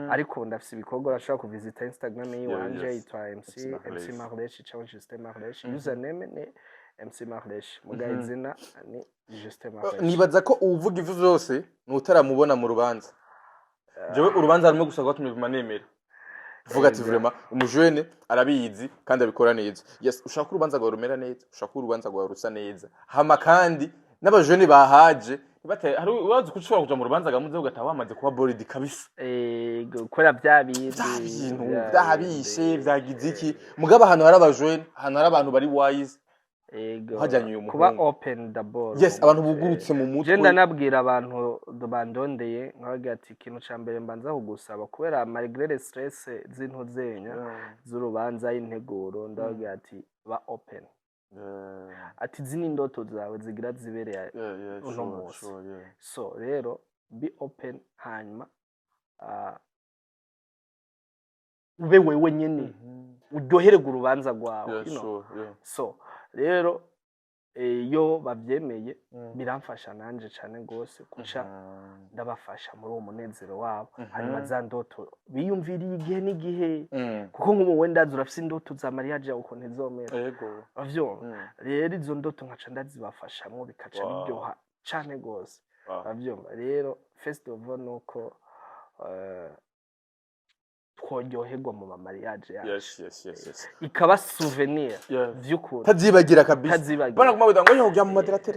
ariko ndafise ibikorwa, urashobora kuvisita Instagram yiwanje, yitwa MC MC MC Marlesh. Marlesh cyangwa Justin Marlesh. Username ni MC Marlesh, mugabo izina ni Justin Marlesh. Nibaza ko uwuvuga ivyo vyose ni utaramubona mu rubanza. Jewe urubanza rumwe gusa rwatumye vuma nemera. Vuga ati: "Vraiment umujene arabizi kandi abikora neza." Yes, ushaka ko urubanza rwawe rumera neza, ushaka ko urubanza rwawe rusa neza, hama kandi n'abajene bahaje Bate hari urazi ko ushobora kuja mu rubanza gamuze ugataha wamaze kuba bored kabisa. Gukora bya bindi. Bya bintu bya byahabishe, bindi. Vyagize iki, mugabo ahantu hari abajene, ahantu hari abantu bari wise, hajyanye uyu Kuba muhungu. open d'abord. Yes, abantu bugurutse mu Je mutwe. ndanabwira abantu bandondeye, nkababwira ati: "Ikintu ca mbere mbanza kugusaba, kubera malgré les stress z'intuzenya z'urubanza, y'integuro", ndababwira ati: "Ba open", ati: "Izi ni indoto zawe zigira zibereye uno munsi." So rero be open, hanyuma ube wewe nyene, uryohererwe urubanza rwawe. So rero iyo bavyemeye biramfasha nanje cane gose kuca ndabafasha muri uwo munezero wabo, hanyuma za ndoto biyumviriye igihe n'igihe, kuko nk'ubu wenda urafise indoto za mariage yawe ukuntu izomera, uravyumva? Rero izo ndoto nkaca ndazibafashamwo, bikaca biryoha cane gose, uravyumva? Rero first of all nuko tworyoherwa mu mamariage yacu, ikaba souvenir vy'ukuri. Tazibagira kabisa. Tazibagira. Bana kuma ngo yo kujya mu modérateur.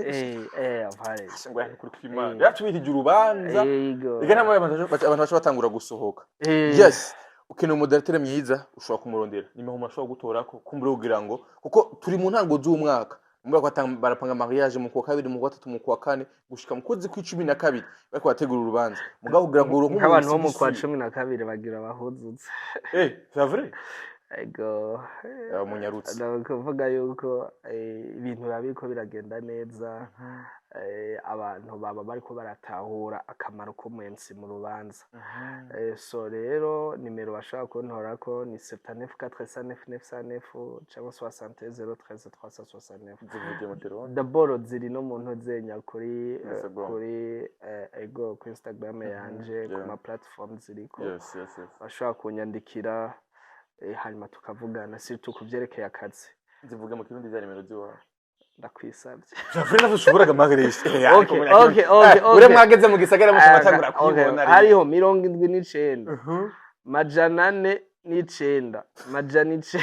Vale. Ngo ya kuri kwimana yatubirije urubanza. Ega namwe abantu baca batangura gusohoka. Yes, ukeneye umodérateur mwiza, ushobora kumurondera nimero umuntu ashobora gutorako kumbura kugira ngo, kuko turi mu ntango z'umwaka, mubura ko barapanga mariage mu kwa kabiri, mu kwa gatatu, mu kwa kane, gushika mu kwezi kw'12 bariko barategura urubanza, mugabo kugira ngo uronke Nk'abantu bo mu kwa umuntu 12 bagira bahuzutse. C'est vrai. Ego. Munyarutse. Ni ukuvuga yuko ibintu biba biriko biragenda neza, abantu baba bariko baratahura akamaro k'umu MC mu rubanza. So rero nimero bashobora kuntorako ni 79 409 909 cyangwa 60 013 369. Zivuge mu Kirundi. D'abord ziri no mu ntuzenya kuri Instagram. Kuri ego, kuri Instagram yanje, ku ma platform ziriko. Yes. Bashobora kunyandikira, hanyuma tukavugana, surtout ku vyerekeye akazi. Zivuge mu Kirundi za nimero ziwawe. Ndakwisabye. Javure navyo ushobora magarisha. Okay. Ure mwageze mu gisagara muca matangura kwibona rero. Hariho 79 409 909.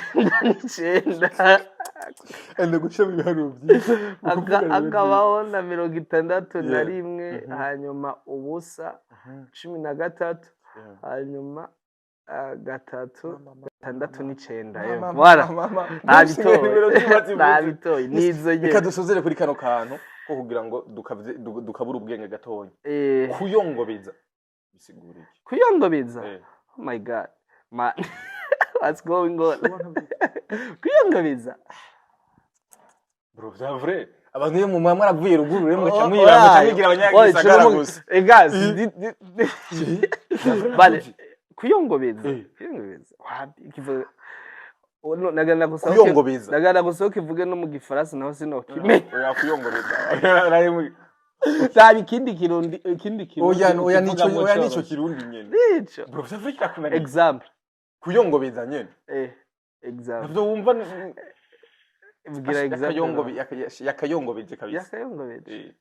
Ende gushira mu biharuro byinshi. Akabaho na 61, hanyuma 0 13, hanyuma 3 69. Voilà, nabitoye, nabitoye, nizo Reka nyene. dusozere kuri kano kantu ko kugira ngo dukabure ubwenge gatonya. Kuyongobeza bisigura iki? Kuyongobeza? Eh. Oh my God, man, what's going on? Kuyongobeza? Bro, vya vrai, abantu iyo mu mwaravuye ruguru rero mugaca mwira, mugaca mwigira abanyagisagara gusa. Egas. Vya vrai. Bale navuze. kuyongobeza. Kuyongobeza wapi kivuga? Oh, no, nagana gusa Kuyongobeza. Nagana gusa kivuge no mu Gifaransa naho sinokimenya. Oya, kuyongobeza. Sabe ikindi Kirundi, ikindi Kirundi. Oya, nico. Ukivugamo Oya, nico coroshe. Kirundi nyene. Nico. Bro, vya vrai kirakunaniye. Example. Kuyongobeza nyene. Example. Navyo wumva. Bwira example. Yakayongobeje kabisa. Yakayongobeje.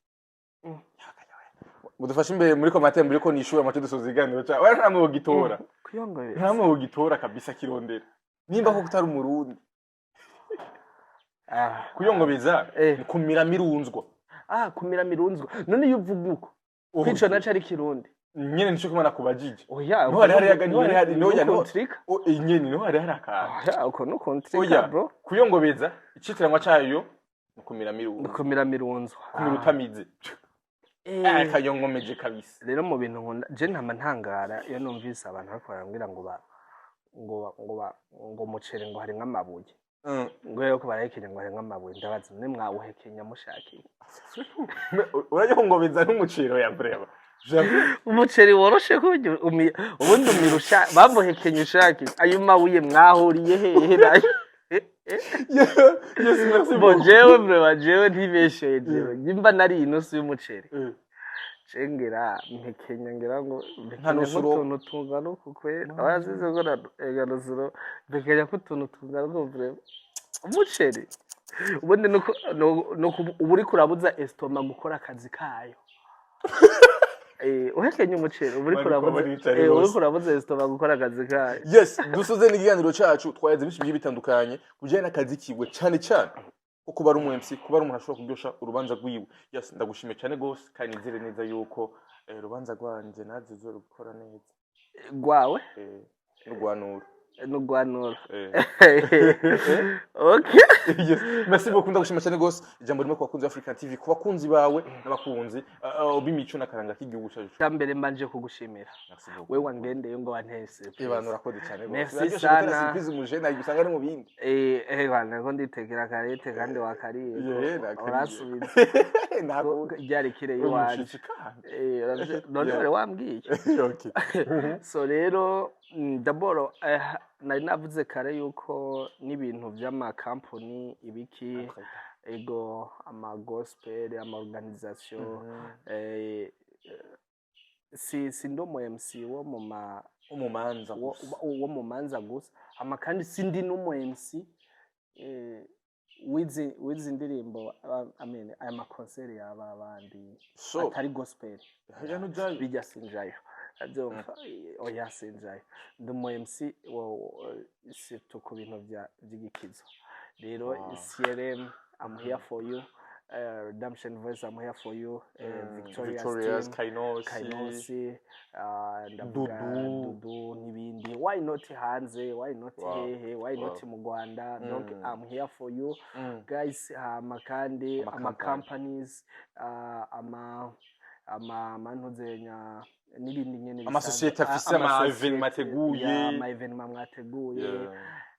Mudufashe imbere muri commentaire muri ko nishura amace dusoza ikiganiro cyawe. Oya, nta mwe gitora. Kuyongobeza. Nta mwe gitora kabisa, kirondera nimba koko utari Umurundi. Ah. Kuyongobeza Eh. ni kumira mirunzwa. Ah, kumira mirunzwa. None iyo uvuga uko kwico naco ari Kirundi? Nyene nico kimana kubajije. Oya. Niho hari niho hari niho niho kontrika. O, nyene niho hari akantu. Oya, uko no kontrika. Oya. Bro. Kuyongobeza icitiranwa cayo ni kumira mirunzwa. Kumira mirunzwa. Kumira utamize. Kayongomeje kabisa. Rero mu bintu nkunda je, ntama ntangara iyo numvise abantu bariko barambwira ngo ba ngo ba- ngo ba ngo umuceri ngo harimwo amabuye, ngo rero ko barahekenya ngo harimwo amabuye, ndabaza none mwawuhekenya mushakiye? Urayongobeza n'umuciro ya breva. Umuceri woroshe kurya ubundi umira bamuhekenya ushaka ayo mabuye mwahuriye hehe nayo? Yes, merci Bo beaucoup. jewe vraiment, jewe ntibesheye, jewe nimba nari inusu y'umuceri, cengera mpekenya ngira ngo mpekenya Nusuro. nk'utuntu tungana uku kwera abasize ko na ega nusuro, mpekenya nk'utuntu tungana uku vraiment. Umuceri ubundi nuko uba uriko urabuza estomac gukora akazi kayo. Uhekenya umuceri uba uriko Bariko urabuza baricara uba bose. uriko urabuza estomac gukora akazi kayo. Yes, dusoze n'ikiganiro cacu. Twayaze byinshi bigiye bitandukanye ku bijyanye n'akazi kiwe, cyane cyane ko kuba ari umu MC, kuba ari umuntu ashobora kuryosha urubanza rwiwe. Yes, ndagushimiye cyane gose kandi nizere neza yuko urubanza rwanje naze uzorukora neza. Rwawe? N'urwanura. N'urwanura. Eh. Okay. Yes. Merci beaucoup, ndagushima cyane gose. Ijambo rimwe ku bakunzi ba African TV, ku bakunzi bawe n'abakunzi b'imico n'akaranga k'igihugu cyacu. Cya mbere mbanje kugushimira. Merci beaucoup. We wangendeye ngo wanteye surprise. Abantu urakoze cyane gose. Merci Biraryoshe gutera sana. surprise umujene ariko usanga ari mu bindi. Bana ko nditekera karete kandi wakariye ko. Yeah, nakariye. Urasubiza. Ntabwo Ryari kire iwanje. umushitsi kandi. None Yeah. wari wambwiye. Okay. So rero d'abord nari navuze kare yuko n'ibintu by'amakampani ibiki, ego, ama gospel, ama organisation, si ndi umu MC wo mu ma Umumanza gusa. Wo mu manza gusa, ama kandi sindi n'umu MC wizi ndirimbo, I mean, aya makonseri y'aba bandi So atari gospel. Hajya nujayo. Bijya sinjayo. Abyumva, oya, sinjayo. Ndi umu MC surtout ku bintu by'igikizo. Rero CRM, I'm here for you. Redemption Voice, I'm here for you. Victoria's, Victoria's Team, Kainosi. Kainosi, ndavuga Dudu. Dudu n'ibindi. Why not hanze? Why not hehe? Why not mu Rwanda? Donc I'm here for you guys. Hama kandi Ama ama company. companies, ama amantuzenya n'ibindi nyene bisanzwe. Amasosiyete afise ama amasosiyete, événement ateguye. Ya, ama événement mwateguye.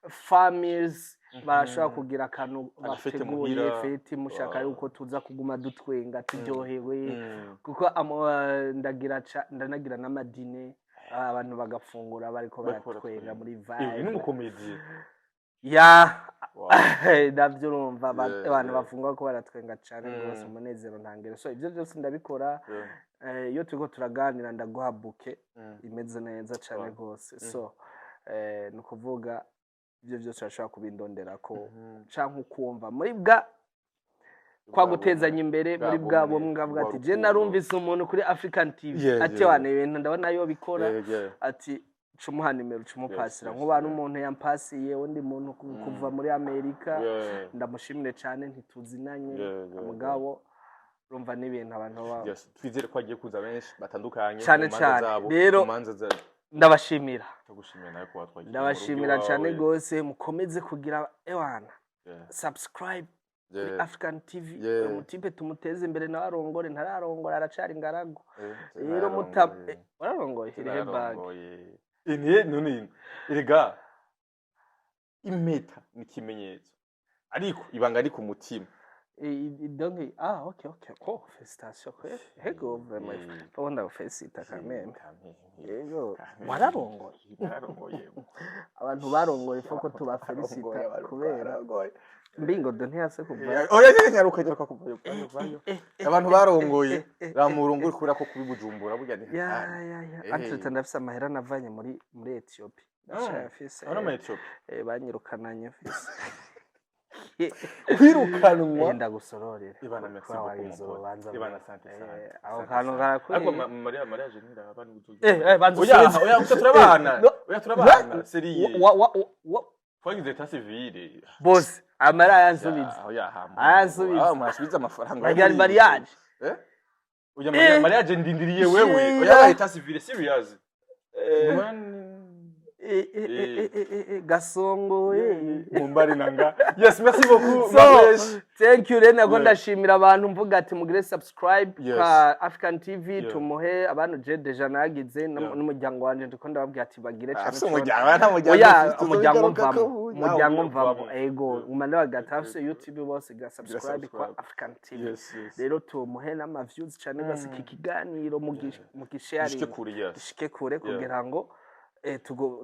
Families barashobora kugira akantu Agafete bateguye, muhira. Fête, mushaka yuko tuza kuguma dutwenga, turyohewe, kuko ndagira ndanagira n'ama dîner, abantu bagafungura bariko Bariko baratwenga baratwenga. muri Ibi vibe. n'umukomedi. Ya, navyo urumva, abantu bafungura ko baratwenga cane rwose, umunezero ntangere. So ivyo byose ndabikora. Iyo turiko turaganira ndaguha bouquet imeze neza cane rwose. So ni ukuvuga ibyo byose urashobora kubindonderako canke ukumva muri bwa kwa Bwa gutezanya bumwe, imbere, bwa muri bwa bumwe, bumwe bwavuga bwa ati je rukundo. narumvise umuntu kuri African TV ati wana ibintu ndabona yo bikora, ati cumuha nimero, cumupasira. Nkuba n'umuntu yampasiye undi muntu kuva muri Amerika, ndamushimire cane, ntituzinanye, mugabo urumva n'ibintu abantu baba Yes, twizere ko hagiye kuza benshi batandukanye Cane mu manza cane. zabo, Rero mu manza za ndabashimira. Ndagushimira nawe kuba twagiye mu rugo Ndabashimira cane iwawe. gose. Mukomeze kugira, ewana, subscribe kuri African TV. Uyu mutipe tumuteze imbere, nawe arongore, ntararongora, aracari ingaragu. Rero muta wararongoye irihe bag? Nararongoye. Ini none erega impeta ni ikimenyetso, ariko ibanga ari ku mutima. Donc, ah, ok, oh, félicitations kweli, ego, vraiment. Faut ndagufélicita quand même. Ego, wararongoye. Nararongoye. Abantu barongoye faut ko tubafélicita, kubera mbingo do ntiyase kuva. Oya, nyaruka, nyaruka, kuvayo, vayo, vayo. Abantu barongoye ramurongore kubera ko kubi Bujumbura burya ni Ya. hatari. Ya, entre ndafise amahera navanye muri Ethiopia, ndacayafise. Urabona ama Ethiopia? Banyirukananye mfise. Kwirukanwa. Ndagusororera. Ibana, merci Kuba beaucoup, wagize mon pote. urubanza. Ibana, asante sana. Aho Asante kantu sana. karakwiye. Ariko mariage ntiraba n'ubuzogira. Banza Oya, usubize. oya, gusa turabana. No. Oya, turabana. Sérieux. Wa Twagize état civil. Bose amara ayansubiza. Ya, oya, hama. Ayansubiza. Ah, mwasubiza amafaranga. Bagira mariage. Eh? Oya, mariage ndindiriye wewe. Shira. Oya, état civil serious. Gasongo. Mumbari nanga. Yes, merci beaucoup. So, Marlesh. thank you. Rero nako ndashimira abantu, mvuga ati mugire subscribe kwa African TV. Tumuhe abantu, je déjà nagize n'umuryango wanje, ndiko ndababwira ati bagire cane. Afise umuryango, nta muryango Oya, ufise, umuryango tuzobigaruka mvamo. ko Umuryango Nawe mvamo. uvamo. Ego, umana bagata afise YouTube, bose gira subscribe kwa Subscribe. African TV. Yes. Rero tumuhe n'ama views cane gose iki kiganiro, mugisharing, Gishike kure, yes. gishike kure kugira ngo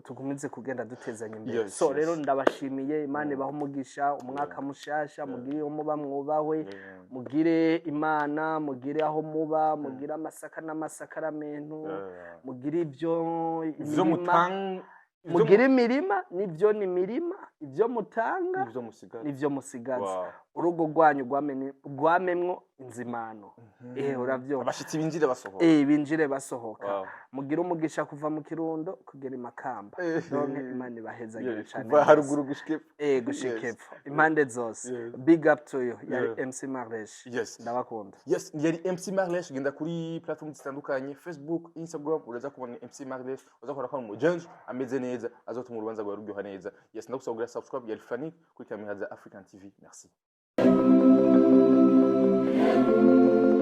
tugumize kugenda dutezanya imbere. So rero ndabashimiye, Imana ibahe umugisha, umwaka mushasha mugire iyo muba mwubahwe, mugire Imana, mugire aho muba, mugire amasaka n'amasakaramentu, mugire ibyo Ivyo imirima, mutanga. Mugire imirima nibyo ni imirima, ibyo mutanga Ivyo musigaza. nibyo musigaza. Urugo rwanyu rwamemwo inzimano, uravyumva? Abashitsi binjire basohoka. Binjire basohoka. Mugire umugisha kuva mu Kirundo kugera i Makamba. Donc Imana ibahezagire cane Kuva gose. haruguru gushika epfo. Gushika epfo, impande zose. Big up to you. Yari MC Marlesh. Ndabakunda. Yes, yari MC Marlesh. Genda kuri platform zitandukanye, Facebook, Instagram, uraza kubona MC Marlesh, uza kubona ko ari umujenje ameze neza, azotuma urubanza rwawe ruryoha neza. Yes, ndagusaba kugira subscribe. Yari Fanny kuri kamera za African TV. Merci.